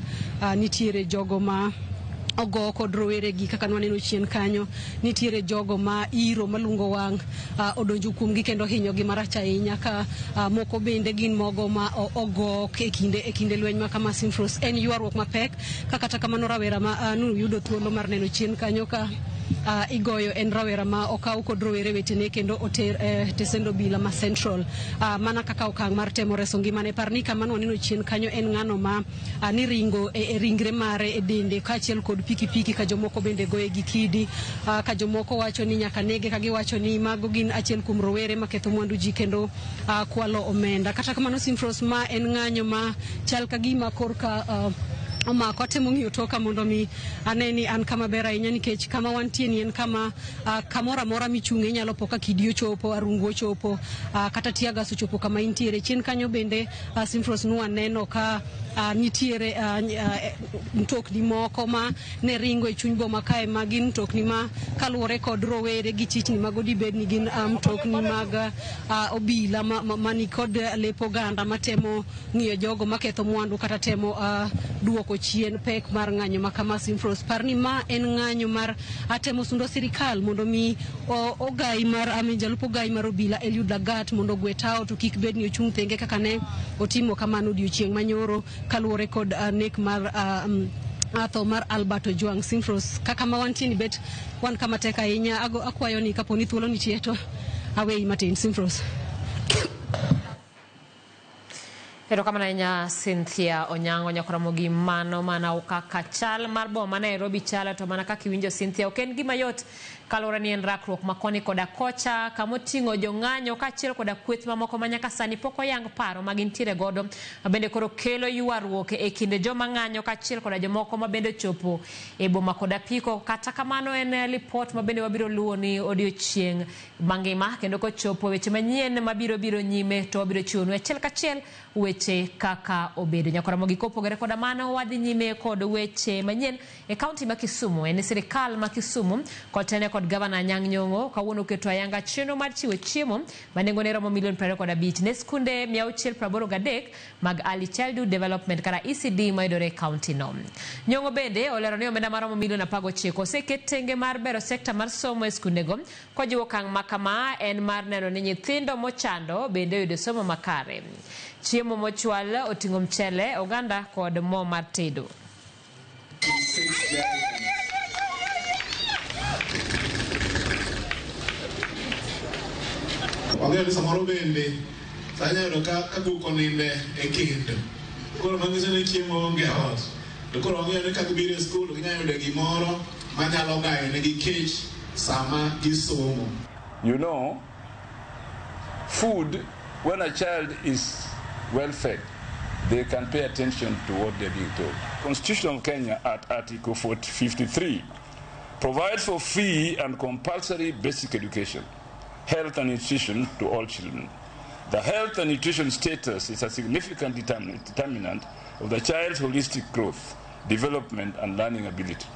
Speaker 10: nitiere jogo ma ogo kod rowere gi kaka nwaneno chien kanyo, nitiere jogo ma iro malungo wang' odonjo kuomgi kendo hinyogi marach ahinya, ka moko bende gin mogo ma ogo e kinde lweny ma kama. Simfros en ywaruok mapek ka kata kamano rawera ma nuyudo thuolo mar neno chien kanyo ka igoyo en rawera ma okaw kod rowere wetene kendo oter tesend obila ma Central, mana kaka okang' mar temo reso ngimane. Par ni kama nwaneno chien kanyo en ng'ano ma ni ringo e ringre mare e dende kaachiel kod pikipiki, ka jomoko bende goye gi kidi, ka jomoko wacho ni nyaka nege, ka giwacho ni mago gin achiel kuom rowere maketho mwandu ji kendo kwalo omenda. Kata kamano Simfros ma en ng'anyo ma chal ka gima korka omako. Atemo ng'iyo toka mondo mi ane ni an kama ber ahinya, nikech kama wantie ni en kama kamoro amora michung'e inyalo po ka kidi ochopo, arungu ochopo, kata tear gas ochopo kama intiere. Chien kanyo bende Simfros nwaneno ka nitiere mtokni moko ma ne ringo e chuny boma kae, ma gin mtokni ma kaluwore kod rowere gi chichni mago dibed ni gin mtokni mag obila mani kod lep oganda matemo ng'iyo jogo maketho mwandu kata temo duoko chien pek mar ng'anyo ma kama. Simfros par ni ma en ng'anyo mar atemo sundo sirikal mondo mi ogai mar jalup ogai mar obila Eliud Lagat mondo ogwe tao to kik bed ni ochung' thenge kaka ne otimo kamano odiochieng' manyoro kaluwore kod nek mar tho mar Albert Ojwang. Simfros kaka ma wantie ni bet wan kama tek ahinya. Akwayo ni kapo ni thuolo nitie to aweyi matin. Simfros.
Speaker 1: Erokamano ahinya Cynthia Onyango Nyakoramogi. Mano mana kaka chal mar boma ma Nairobi chalo, to mana kaka iwinjo Cynthia, ok en gima yot kaluwore ni en rakruok ma koni koda kocha kamoting'o jong'anyo kaachiel koda kweth mamoko ma nyaka sani pok oyang paro ma gintiere godo, ma bende koro kelo ywaruok e kind joma ng'anyo kaachiel koda jomoko ma bende ochopo e boma kod apiko. Kata kamano en lipot ma bende wabiro luwo ni odiochieng' mangima, kendo kochopo weche manyien mabiro biro nyime to wabiro chiwonu achiel kachiel weche kaka obedo. Nyakoramogi, kopogore koda mano, wadhi nyime kod weche manyien e kaunti ma Kisumu. En sirikal ma Kisumu kotene kod gavana Anyang' Nyong'o kawuono oketo ayanga chenro mar chiwo chiemo ma nengone romo milion 25 ne skunde 683 mag Early Childhood Development kata ECD mayudore e kaunti no. Nyong'o bende olero ni omenda maromo milion 19 oseket tenge mar bero sekta mar somo e skundego, kojiwo okang' ma kama en mar neno ni nyithindo mochando bende oyudo somo makare. Chiemo mochwal oting'o mchele, oganda kod mo mar tedo.
Speaker 3: Wang'eyo ni samoro bende sa inyalo yudo ka guok oninde e kendo. Koro manyiso ni chiemo onge e ot. To koro wang'eyo ni ka gibiro e skul ginyalo yudo gimoro manyalo gayo negi kech sama gisomo.
Speaker 5: You know, food, when a child is well fed, they can pay attention to what they're being told. Constitution of Kenya at Article 53 provides for free and compulsory basic education, health and nutrition to all children. The health and nutrition status is a significant determinant of the child's holistic growth, development, and learning ability.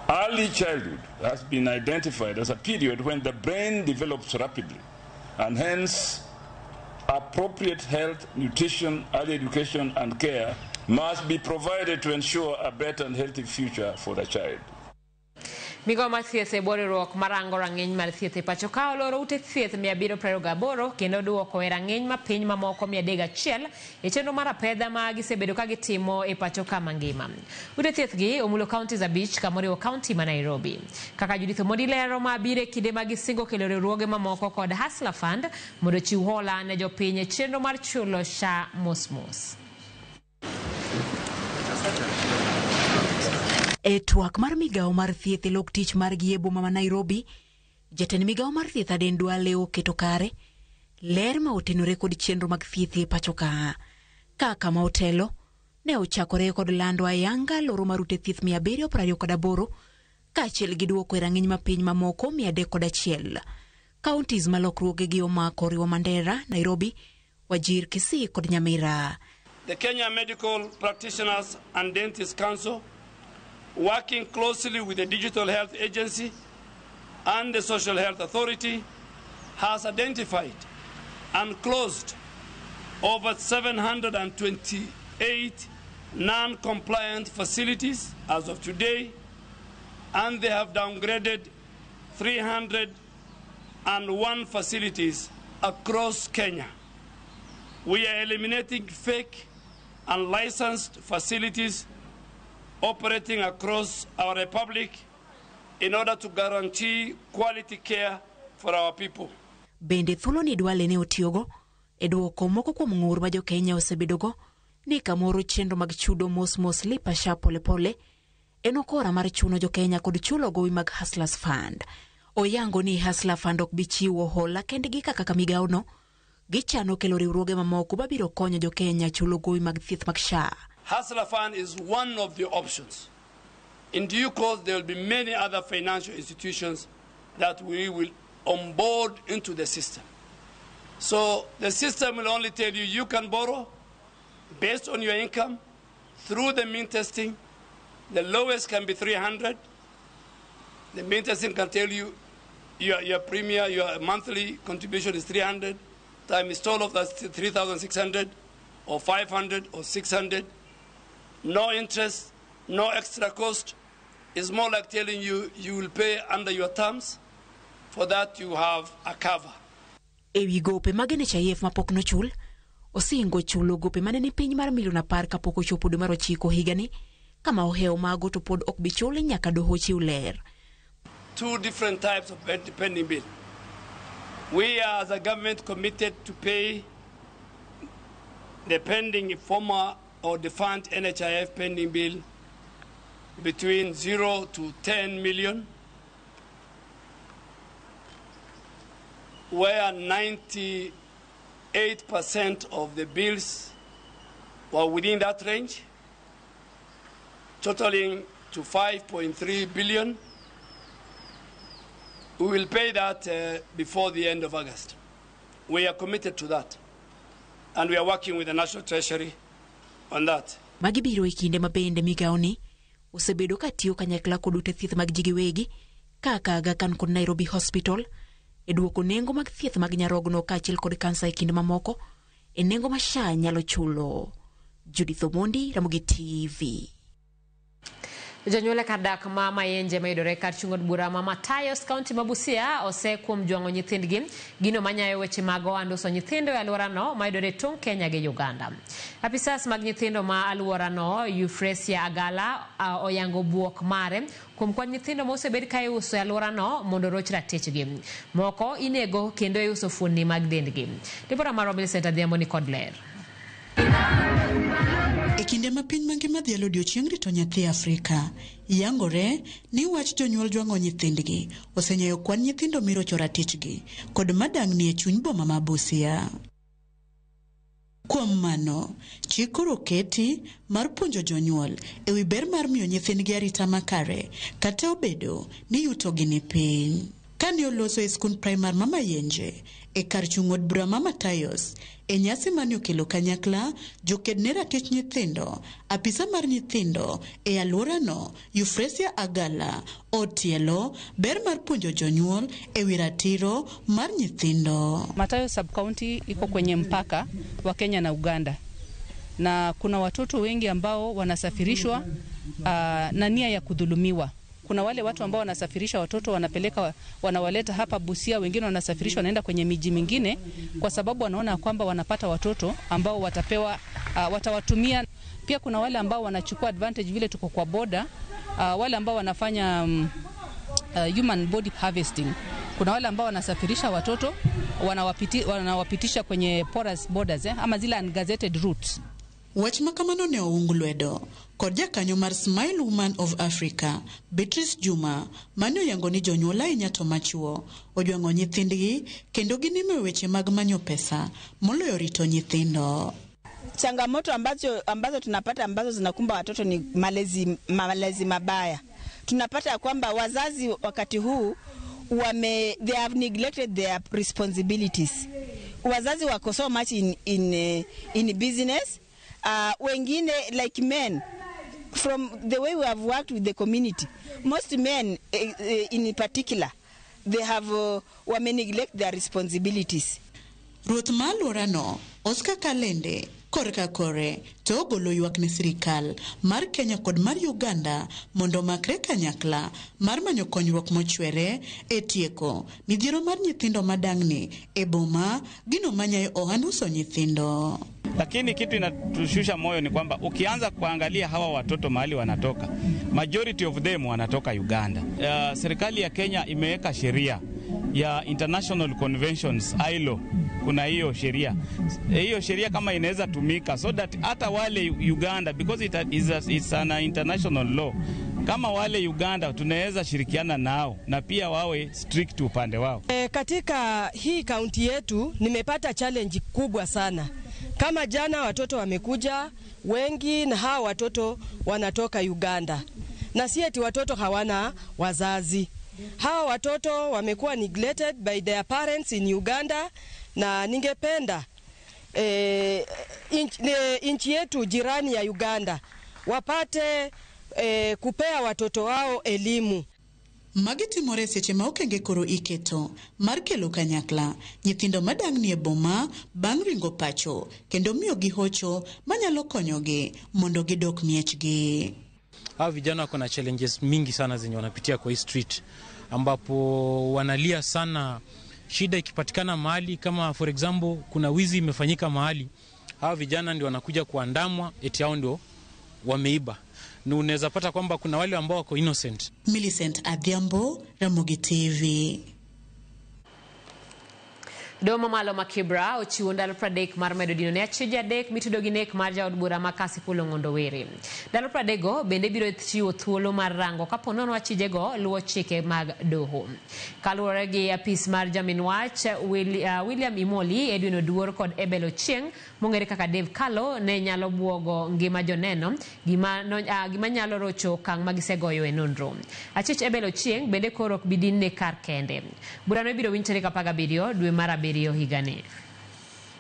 Speaker 5: Early childhood has been identified as a period when the brain develops rapidly, and hence appropriate health, nutrition, early education, and care must be provided to ensure a better and healthy future for the child.
Speaker 1: Migawo mar thieth e bwo riwruok marango rang'iny mar thieth e pacho ka oloro ute thieth 728 kendo duoko e rang'iny mapiny mamoko 301 e chenro mar apedha ma gisebedo ka gitimo e pacho ka mangima. Ute thieth gi omulo counties 5 kamoriwo county ma Nairobi. Kaka Judith Omondi lero, ma biro e kinde ma gisingo kelo riwruoge mamoko kod Hustler Fund mondo ochiw hola ne jopiny e chenro mar chulo SHA mos mos.
Speaker 14: E twak mar migawo mar thieth e lok tich margi e boma ma Nairobi, jatend migawo mar thieth Aden Duale oketo kare ler ma otenore kod chenro mag thieth e pacho ka. Kaka ma otelo ne ochakore kod lando ayanga loro mar ute thieth 728 kaachiel gi duoko e rang'iny mapiny mamoko 301. Counties ma lokruogegi omako oriwo Mandera, Nairobi, Wajir, Kisii kod Nyamira.
Speaker 15: The Kenya Medical Practitioners and Dentists Council, working closely with the Digital Health Agency and the Social Health Authority, has identified and closed over 728 non-compliant facilities as of today, and they have downgraded 301 facilities across Kenya. We are eliminating fake and licensed facilities operating across our republic in order to guarantee quality care for our people.
Speaker 14: Bende thuolo ni Duale ne otiyogo e duoko moko kuom ng'ur ma jo-Kenya osebedogo ni kamoro chenro mag chudo mos mos lipa SHA polepole en okora mar chuno jo-Kenya kod chulo gowi mag Hustlers Fund. Oyango ni Hustler Fund ok bi chiwo hola kendgi kaka migawono, gichano kelo riwruoge mamoko mabiro konyo jo-Kenya chulo gowi mag thieth mag SHA.
Speaker 15: Hustler Fund is one of the options. In due course, there will be many other financial institutions that we will onboard into the system. So the system will only tell you you can borrow based on your income through the mean testing. The lowest can be 300. The mean testing can tell you your premium, your monthly contribution is 300. Times 12, that's 3,600 or 500 or 600. No interest, no extra cost. It's more like telling you you will pay under your terms. For that you have a cover.
Speaker 14: Ewi gope mag NHIF mapok nochul, osingo chulo gope mane ni piny mar milion 10 kapok ochopo dwe mar 9 higani, kama ohewo mago to pod ok bi chul nyaka doho chiw ler.
Speaker 15: Two different types of pending bill. We are as a government committed to pay the pending former or defunct NHIF pending bill between 0 to 10 million, where 98% of the bills were within that range, totaling to 5.3 billion. We will pay that before the end of August. We are committed to that, and we are working with the National Treasury on that.
Speaker 14: Magi biro e kinde ma bende migawoni osebedo ka tiyo kanyakla kod ute thieth mag ji giwegi kaka Aga Khan kod Nairobi Hospital e duoko nengo mag thieth mag nyarogno kaachiel kod kansa e kind mamoko e nengo ma SHA nyalo chulo. Judith Omondi, Ramogi TV.
Speaker 1: Jonyuol e kar dak ma Mayenje mayudore kar chung' od bura ma Matayos, kaunti ma Busia ose kuom jwang'o nyithindgi, gino manyayo weche mag ohand uso nyithindo e alworano mayudore tong' Kenya gi Uganda. Apisas mag nyithindo ma alworano Euphrasia Agala oyango buok mare kuom kwan nyithindo mosebed ka iuso e alworano mondo oroch ratichgi. Moko inego kendo iuso fuonni mag dendgi. Ripota marwa Millicent Adhiambo ni kod ler.
Speaker 12: E kinde ma piny mangima dhialo odiochieng' rito nyathi Afrika, yangore ni wach jonyuol jwang'o nyithindgi osenyayo kwan nyithindo mirocho ratichgi kod madang'ni e chuny boma ma Busia. Kuom mano, chik koro oketi mar puonjo jonyuol e wi ber mar miyo nyithindgi arita makare kata obedo ni yutogi ni piny. Kane oloso e skund primar ma Mayenje e kar chung' od bura ma Matayos e nyasi mane okelo kanyakla joked ne ratich nyithindo, apisa mar nyithindo e alworano Euphrasia Agala otielo ber mar puonjo jonyuol e wi ratiro mar nyithindo.
Speaker 16: Matayo sub-county iko kwenye mpaka wa Kenya na Uganda, na kuna watoto wengi ambao wanasafirishwa na nia ya kudhulumiwa. Kuna wale watu ambao wanasafirisha watoto wanapeleka, wanawaleta hapa Busia, wengine wanasafirishwa wanaenda kwenye miji mingine, kwa sababu wanaona kwamba wanapata watoto ambao watapewa watawatumia. Pia kuna wale ambao wanachukua advantage vile tuko kwa boda, wale ambao wanafanya human body harvesting. Kuna wale ambao wanasafirisha watoto wanawapitisha kwenye porous borders, ama zile ungazetted routes.
Speaker 12: Wach ma kamano ne oung lwedo kod jakanyo mar Smile Woman of Africa, Beatrice Juma, mane oyango ni jonyuol ahinya to machuo ojwang'o nyithindgi kendo ginimo e weche mag manyo pesa moloyo rito nyithindo.
Speaker 17: Changamoto ambazo tunapata ambazo zinakumba watoto ni malezi mabaya. Tunapata kwamba wazazi wakati huu they have neglected their responsibilities. Wazazi wako so much in business. Wengine like men, from the way we have worked with the community, most men in particular, they have wame neglect their responsibilities.
Speaker 12: Ruoth ma alworano Oscar Kalende korka kore to ogolo ywak ne sirikal mar Kenya kod mar Uganda mondo omakre kanyakla mar manyo konyruok mochwere e tieko midhiero mar nyithindo madang'ni e boma gino manyayo ohand uso nyithindo.
Speaker 18: Lakini kitu inatushusha moyo ni kwamba ukianza kuangalia hawa watoto mahali wanatoka, majority of them wanatoka Uganda. Serikali ya Kenya imeweka sheria ya International Conventions ILO, kuna hiyo sheria. Hiyo sheria kama inaweza tumika so that hata wale Uganda, because it's an international law, kama wale Uganda tunaweza shirikiana nao na pia wawe strict upande wao.
Speaker 19: Katika hii kaunti yetu nimepata challenge kubwa sana. Kama jana watoto wamekuja wengi, na hawa watoto wanatoka Uganda. Na si eti watoto hawana wazazi. Hawa watoto wamekuwa neglected by their parents in Uganda, na ningependa nchi yetu jirani ya Uganda wapate kupea watoto wao elimu.
Speaker 12: Magi timore seche ma okenge koro iketo mar kelo kanyakla nyithindo madang'ni e boma bang' ringo pacho kendo miyogi hocho manyalo konyogi mondo gidok miechgi.
Speaker 20: Hawa vijana wako na challenges mingi sana zenye wanapitia kwa hii street, ambapo wanalia sana. Shida ikipatikana mahali kama for example kuna wizi imefanyika mahali, hawa vijana ndio wanakuja kuandamwa eti hao ndio wameiba, na unaweza pata kwamba kuna wale ambao wako innocent.
Speaker 12: Millicent Adhiambo, Ramogi TV.
Speaker 1: Doho mamalo ma Kibra ochiwo ndalo 30 mar medo dino ne achije 3 mitudo gi nek mar jaod bura ma Kasipul Ong'ondo Were. Ndalo 30 go bende biro chiwo thuolo mar rango kapo nono achijego luwo chike mag doho. Kaluwore gi apis mar jamin wach William Imoli, Edwin Oduor kod Ebel Ochieng' mong'ere kaka Dave Kalo ne nyalo buogo ngima joneno gima nyalo rocho okang' ma gisegoyo e nonro. Achich Ebel Ochieng' bende koro ok bi dinne kar kende. Burano ibiro winj tarik 17 dwe mar 7 higani.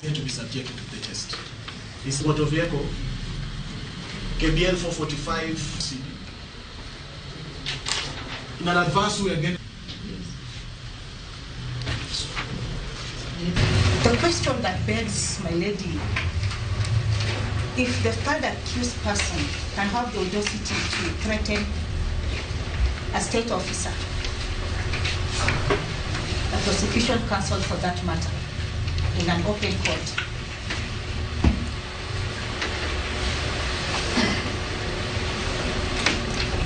Speaker 21: To be subjected to the test. This motor vehicle KBL 445 CD. In an adverse way again.
Speaker 22: The question that begs, my lady, if the third accused person can have the audacity to threaten a state officer, a prosecution counsel for that matter, in an open court,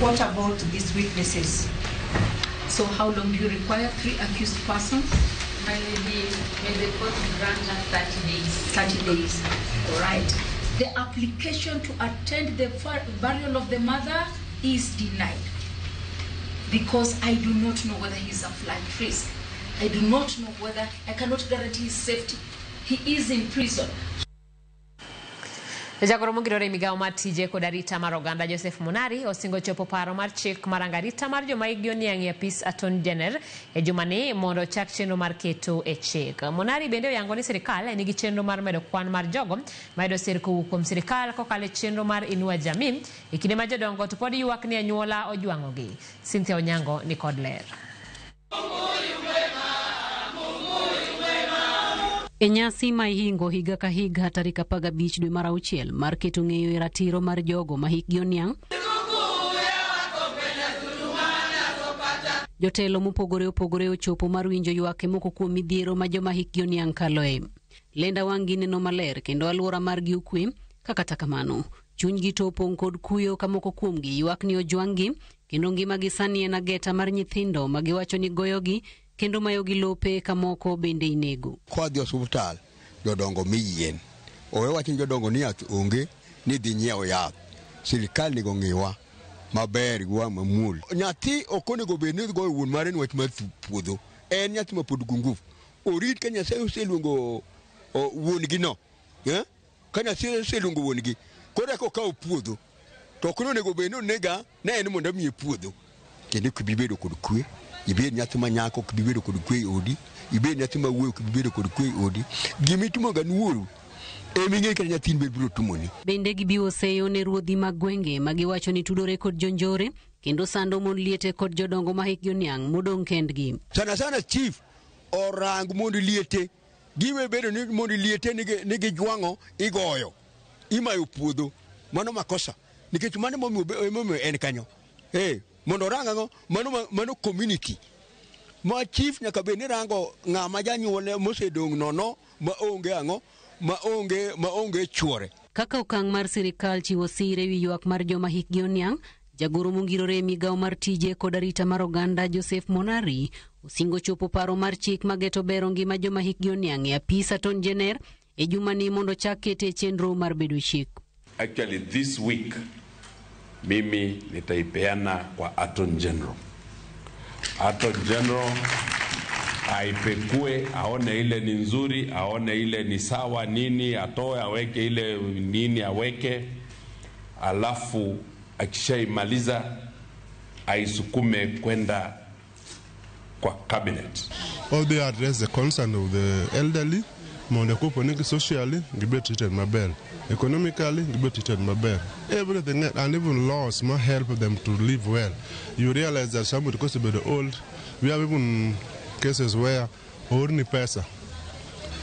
Speaker 22: what about these witnesses?
Speaker 23: So how long do you require? 3 accused persons?
Speaker 24: My lady, may the court grant us 30 days.
Speaker 23: 30 days, all right. The application to attend the burial of the mother is denied because I do not know whether he is a flight risk. I do not know whether, I cannot guarantee his safety. He is in prison.
Speaker 1: Jagoro mongirore migawo mar tije kod arita mar oganda Joseph Monari osingo chopo paro mar chik mar arita mar joma hikgi oniang' e apis Attorney General e jumani mondo ochak chenro mar keto e chik. Monari bende oyango ni sirikal nigi chenro mar medo kwan mar jogo mayudo sir kowuok kuom sirikal kokalo e chenro mar Inua Jamii e kinde ma jodongo to pod ywak ni anyuola ojwang'ogi. Cynthia Onyango ni kod ler.
Speaker 10: E nyasi ma ihingo higa ka higa tarik 15 dwe mar 6 mar keto ng'eyo e ratiro mar jogo ma hikgi oniang', jotelo mopogore opogore ochopo mar winjo ywak e moko kuom midhiero ma joma hikgi oniang' kaloe. Lenda wang' gi neno maler kendo alwora margi okwe, ka kata kamano chunygi to opong' kod kuyo ka moko kuomgi ywak ni ojwang'gi kendo ngimagi sani en ageta mar nyithindo ma giwacho ni goyogi kendo mayogi lope ka moko bende inego.
Speaker 25: Kwadhi osuptal, jodongo mi yien. Owe wach ni jodongo ni yath onge, ni dhi nyiewo yath. Sirikal nego ng'iwa maber gi wang' mamuol. Nyathi ok onego bed ni goyo wuon mare ni wach mar puodho. En nyathi ma pod gungu. Orit ka Nyasaye oseluongo wuon-gi no. Ka Nyasaye oseluongo wuon-gi, koro eka okawo puodho. To ok onego bed ni onega ne en mondo amiye puodho. Kendo ok bi bedo kod kwe. Ibed nyathi ma nyako ok bi bedo kod kwe e odi. Ibed nyathi ma wuoyi ok bi bedo kod kwe e odi. Gimitimo ga wuoru ema ing'e kata nyathini be biro timoni.
Speaker 10: Bende gibiwo seyo ne ruodhi mag gwenge ma giwacho ni tudore kod jonjore kendo sando mon liete kod jodongo ma hikgi oniang' modong' kendgi.
Speaker 25: Sana sana chief orang mond liete. Giwe bedo ni mond liete nigi jwang'o igoyo. Imayo puodho. Mano makosa. Nikech mano emomiyo en kanyo. Mondo orang ang'o? Mano community. Ma chief nyaka bed ni rango ng'ama janyuolne mosedong' nono ma onge ang'o ma onge chuore.
Speaker 10: Kaka okang' mar sirikal chiwo sir ewi ywak mar joma hikgi oniang', jagoro mongirore e migawo mar tije kod arita mar oganda Joseph Monari osingo chopo paro mar chik mageto bero ngima joma hikgi oniang' e apis Attorney General e jumani mondo chak kete e chenro mar bedo chik.
Speaker 26: Actually this week mimi nitaipeana kwa Attorney General. Attorney General aipekue, aone ile ni nzuri, aone ile ni sawa nini, atoe aweke ile nini aweke, alafu akishaimaliza aisukume kwenda kwa cabinet.
Speaker 27: All they address the concern of the elderly, mondo kopo socially, gibe treated maber. Economically, gibe treated maber. Everything, and even laws must help them to live well. You realize that somebody, because they're old, we have even cases where orni pesa.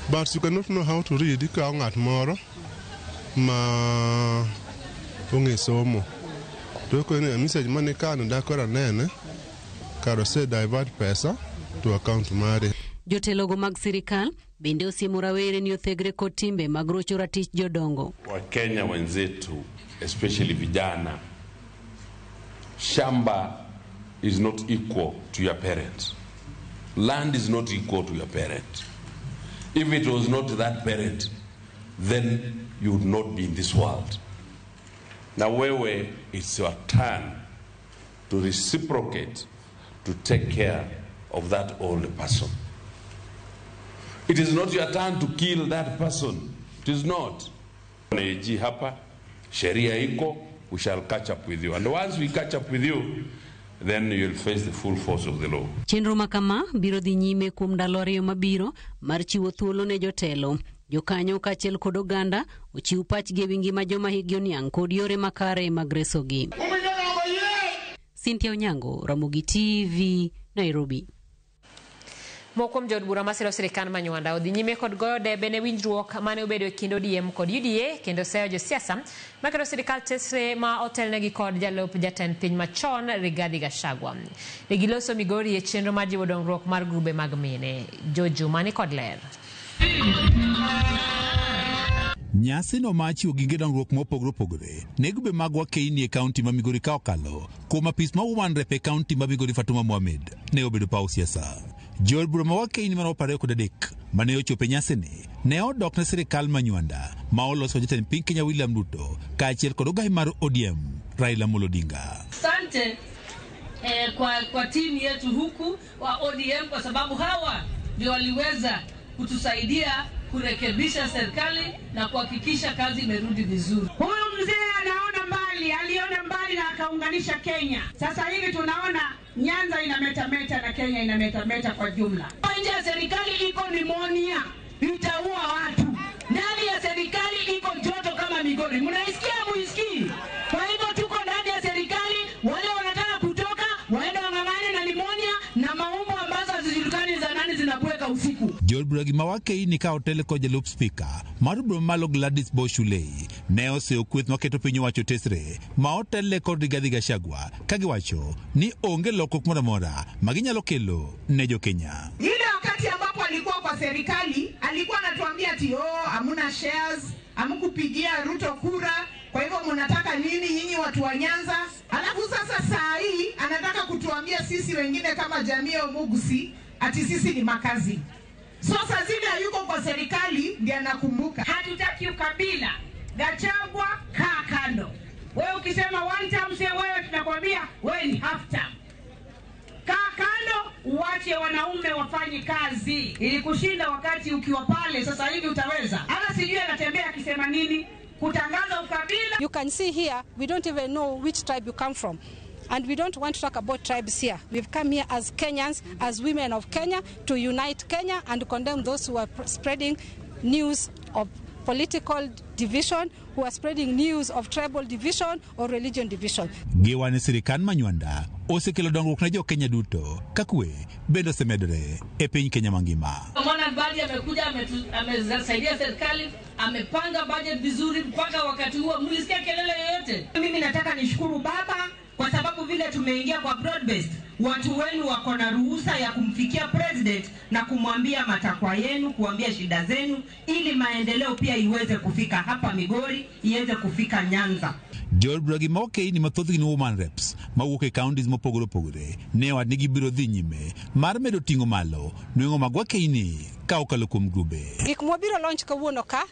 Speaker 27: But you cannot know how to read. Ikawo ng'at moro ma ong'e somo. To koni message mane kano dakora nene karo se divert pesa to account mare.
Speaker 10: Jotelogo mag sirikal bende osiemo rawere ni othegre kod timbe mag rocho ratich jodongo.
Speaker 26: Wakenya wenzetu, especially vijana, shamba is not equal to your parents. Land is not equal to your parents. If it was not that parent, then you would not be in this world. Na wewe, it's your turn to reciprocate, to take care of that old person. It is not your turn to kill that person. It is not. AG hapa, sheria iko, we shall catch up with you. And once we catch up with you, then you'll face the full force of the law.
Speaker 2: Chenro ma kama biro dhi nyime kuom ndalo 2 mabiro mar chiwo thuolo ne jotelo, jokanyo kaachiel kod oganda ochiw pachgi ewi ngima joma hikgi oniang' kod yore makare mag resogi. Cynthia Onyango, Ramogi TV, Nairobi.
Speaker 1: Moko kuom jood bura masiro sirikal ma Nywanda odhi nyime kod goyo debe ne winjruok mane obedo e kind ODM kod UDA kendo seyo josiasa maketo sirikal tesre ma otelnegi kod jalup jatend piny machon Rigathi Gachagua. Ne giloso Migori e chenro mar jiwo dongruok mar grube mag mine. Jojo mani kod ler.
Speaker 4: Nyasi no mar chiwo gige dongruok mopogore opogore ne grube mag wakeini e kaunti ma Migori ka okalo kuom apis ma Woman Rep e kaunti ma Migori Fatuma Mohamed ne obedo paw siasa. Jood bura ma wakeini maromo 23 mane ochopo e nyasini ne odok ne sirikal ma Nywanda ma oloso jatend piny Kenya William Ruto kaachiel kod ogai mar ODM Raila Amolo Odinga.
Speaker 6: Asante kwa timu yetu huku wa ODM kwa sababu hawa ndio waliweza kutusaidia kurekebisha serikali na kuhakikisha kazi imerudi vizuri.
Speaker 7: Huyu mzee anaona mbali, aliona mbali na akaunganisha Kenya. Sasa hivi tunaona Nyanza inametameta na Kenya inametameta kwa jumla.
Speaker 8: Nje ya serikali iko nimonia, itaua watu. Ndani ya serikali iko joto kama Migori. Mnaisikia muisikii? Kwa hivyo tuko ndani ya serikali, wale wanataka kutoka waende wang'ang'ane na nimonia na maumbo ambazo hazijulikani za nani zinabweka usiku.
Speaker 4: Jood bura gi ma wakeini ka otel kod jalup spika mar bura mamalo Gladys Boshulei ne oseyo kweth maketo piny owacho tesre ma otelne kod Rigathi Gachagua ka giwacho ni onge lokruok moro amora ma ginyalo kelo ne jokenya.
Speaker 7: Ile wakati ambapo alikuwa kwa serikali alikuwa anatuambia ati oh, hamuna shares, hamkupigia Ruto kura, kwa hivyo mnataka nini nyinyi watu wa Nyanza? Alafu sasa saa hii anataka kutuambia sisi wengine kama jamii ya Omugusi ati sisi ni makazi. So sasa zile yuko kwa serikali ndiye anakumbuka.
Speaker 8: Hatutaki ukabila. Gachagua kaa kando. Wewe ukisema one term, say wewe tunakwambia wewe ni half term. Kaa kando, uache wanaume wafanye kazi. Ilikushinda wakati ukiwa pale, sasa hivi utaweza. Hata sijui anatembea akisema nini, kutangaza ukabila.
Speaker 10: You can see here we don't even know which tribe you come from. And we don't want to talk about tribes here. We've come here as Kenyans, as women of Kenya, to unite Kenya and condemn those who are spreading news of political division, who are spreading news of tribal division or religion division.
Speaker 4: Giwane sirikal ma Nywanda osekelo dongruok ne jo Kenya duto ka kwe bende osemedore e piny Kenya mangima.
Speaker 6: Mwana Mbadi amekuja, amesaidia serikali, amepanga budget vizuri mpaka wakati huo mlisikia kelele yoyote.
Speaker 7: Mimi nataka nishukuru baba kwa sababu vile tumeingia kwa broad based, watu wenu wako na ruhusa ya kumfikia president na kumwambia matakwa yenu, kuambia shida zenu, ili maendeleo pia iweze kufika hapa Migori, iweze kufika Nyanza.
Speaker 4: Jood bura gi ma wakeini mathoth gin woman reps mawuok e counties mopogore opogore ne owach ni gibiro dhi nyime mar medo ting'o malo nweng'o mag wakeini ka okalo kuom grube.
Speaker 10: Gik mwabiro launch kawuono ka,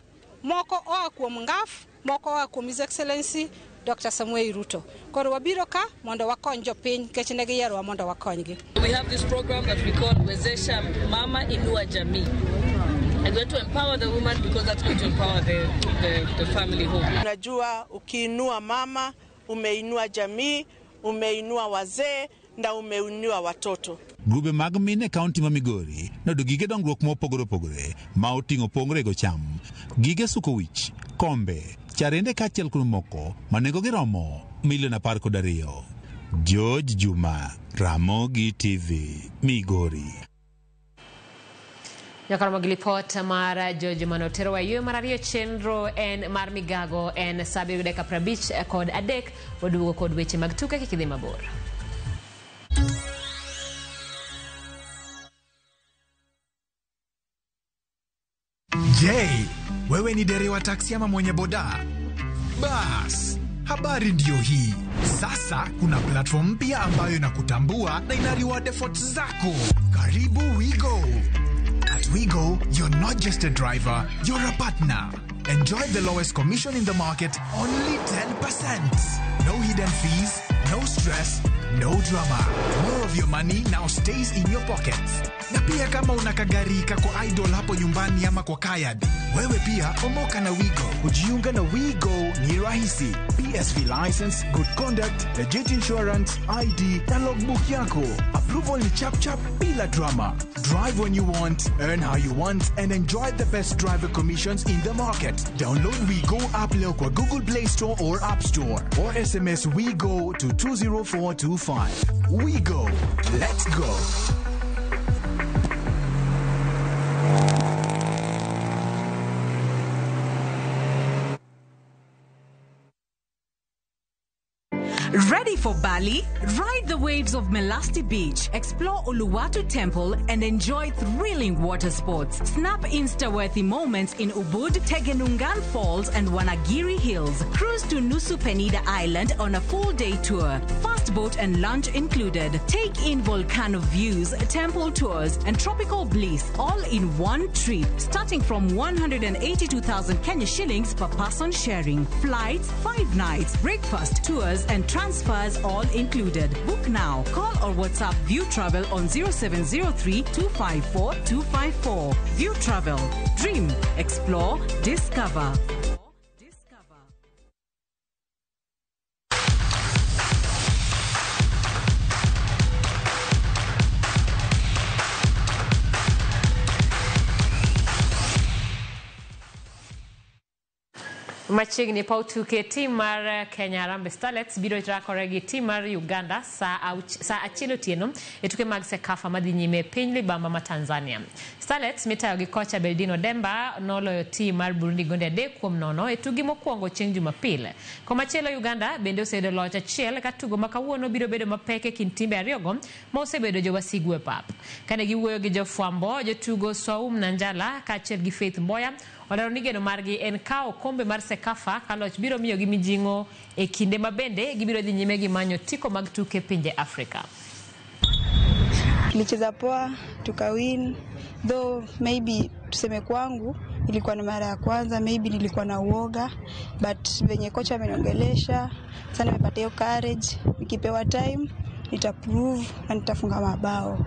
Speaker 10: moko oa kuom NGAF, moko oa kuom His Excellency Dr. Samuel Ruto. Koro wabiro ka mondo wakony jopiny nikech ne giyierowa mondo wakonygi.
Speaker 6: We have this program that we call Wezesha Mama Inua Jamii. And we want to empower the woman because that's going to empower the family home.
Speaker 9: Unajua ukiinua mama, umeinua jamii, umeinua wazee na umeinua watoto.
Speaker 4: Grube mag mine e kaunti ma Migori noyudo gige dongruok mopogore opogore ma oting'o pong rego cham, gige suko wich, kombe, charende kaachiel kod moko ma nengogi romo milion 12. George Juma, Ramogi TV, Migori.
Speaker 1: Nyakoromo gi lipot mar George Mano oterowa e yueyo mar 2. Chenro en mar migago en 7:53 waduogo kod weche mag tuke kik idhi mabor.
Speaker 11: Je, wewe ni dereva taksi ama mwenye boda? Bas, habari ndiyo hii. Sasa kuna platform mpya ambayo inakutambua na ina reward efforts zako. Karibu Wigo. WeGo, you're not just a driver, you're a partner. Enjoy the lowest commission in the market, only 10%. No hidden fees, no stress, no drama. More of your money now stays in your pockets. Na pia kama una kagari kako idle hapo nyumbani ama kwa kayad, wewe pia omoka na WeGo.
Speaker 3: Kujiunga na WeGo ni rahisi. PSV license, good conduct, legit insurance, ID na logbook yako. Approval ni chap chap bila drama. Drive when you want, earn how you want and enjoy the best driver commissions in the market. Download WeGo app leo kwa Google Play Store or App Store or SMS WeGo to 20425. WeGo. Let's go.
Speaker 5: Ready for Bali? Ride the waves of Melasti Beach, explore Uluwatu Temple, and enjoy thrilling water sports. Snap Insta-worthy moments in Ubud, Tegenungan Falls, and Wanagiri Hills. Cruise to Nusa Penida Island on a full-day tour. Fast boat and lunch included. Take in volcano views, temple tours, and tropical bliss all in one trip, starting from 182,000 Kenya shillings per person sharing. Flights, 5 nights, breakfast, tours, and transfers all included. Book now. Call or WhatsApp View Travel on 0703 254 254. View Travel. Dream, explore, discover.
Speaker 1: Machiegni paw tuke tim mar Kenya Harambee Starlets biro rakore gi tim mar Uganda saa 1 otieno e tuke mag CECAFA madhi nyime e piny libamba ma Tanzania. Starlets mitayo gi kocha Beldino Demba noloyo tim mar Burundi gonde 3-0 e tugi mokwongo chieng' Jumapil. Komachielo Uganda bende oseyudo loch achiel ka tugo ma kawuono biro bedo mapek e kind timbe ariyogo ma osebedo jowasigu e pap. Kane giwuoyo gi jofwambo, jotugo Swaum Nanjala kaachiel gi Faith Mboya olero ni geno margi en kawo kombe mar CECAFA ka loch biro miyogi mijing'o e kinde ma bende gibiro dhi nyime gi manyo tiko mag tuke pinje Afrika.
Speaker 13: Tulicheza poa tukawin, though maybe tuseme kwangu ilikuwa ni mara ya kwanza, maybe nilikuwa na uoga, but venye kocha ameniongelesha sana nimepata hiyo courage. Nikipewa time nitaprove na nitafunga mabao.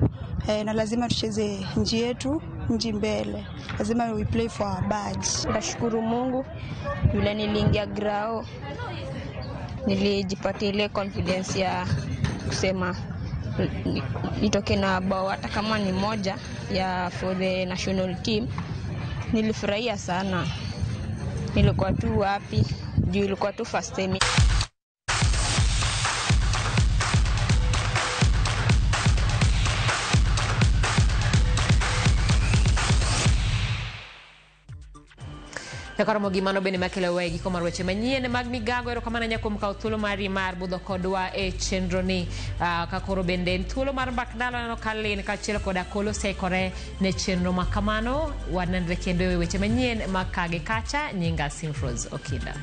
Speaker 13: Na lazima tucheze nchi yetu, nchi mbele. Lazima we play for our badge.
Speaker 14: Nashukuru Mungu yule niliingia grao, nilijipatia ile confidence ya kusema nitoke na bao hata kama ni moja ya for the national team. Nilifurahia sana. Nilikuwa tu happy juu ilikuwa tu first time.
Speaker 1: Nyakoromo gimano bende makelo we giko mar weche manyien mag migago. Erokamano ahinya kuom kawo thuolo mari mar budho kodwa e chenro ni. Ka koro bende en thuolo mar mbak ndalo, aneno ka Lin kaachiel kod Akolo oseikore ne chenro ma kamano. Wanenre kendo e weche manyien mag kagi kacha. Nyinga Simfrose Okinda.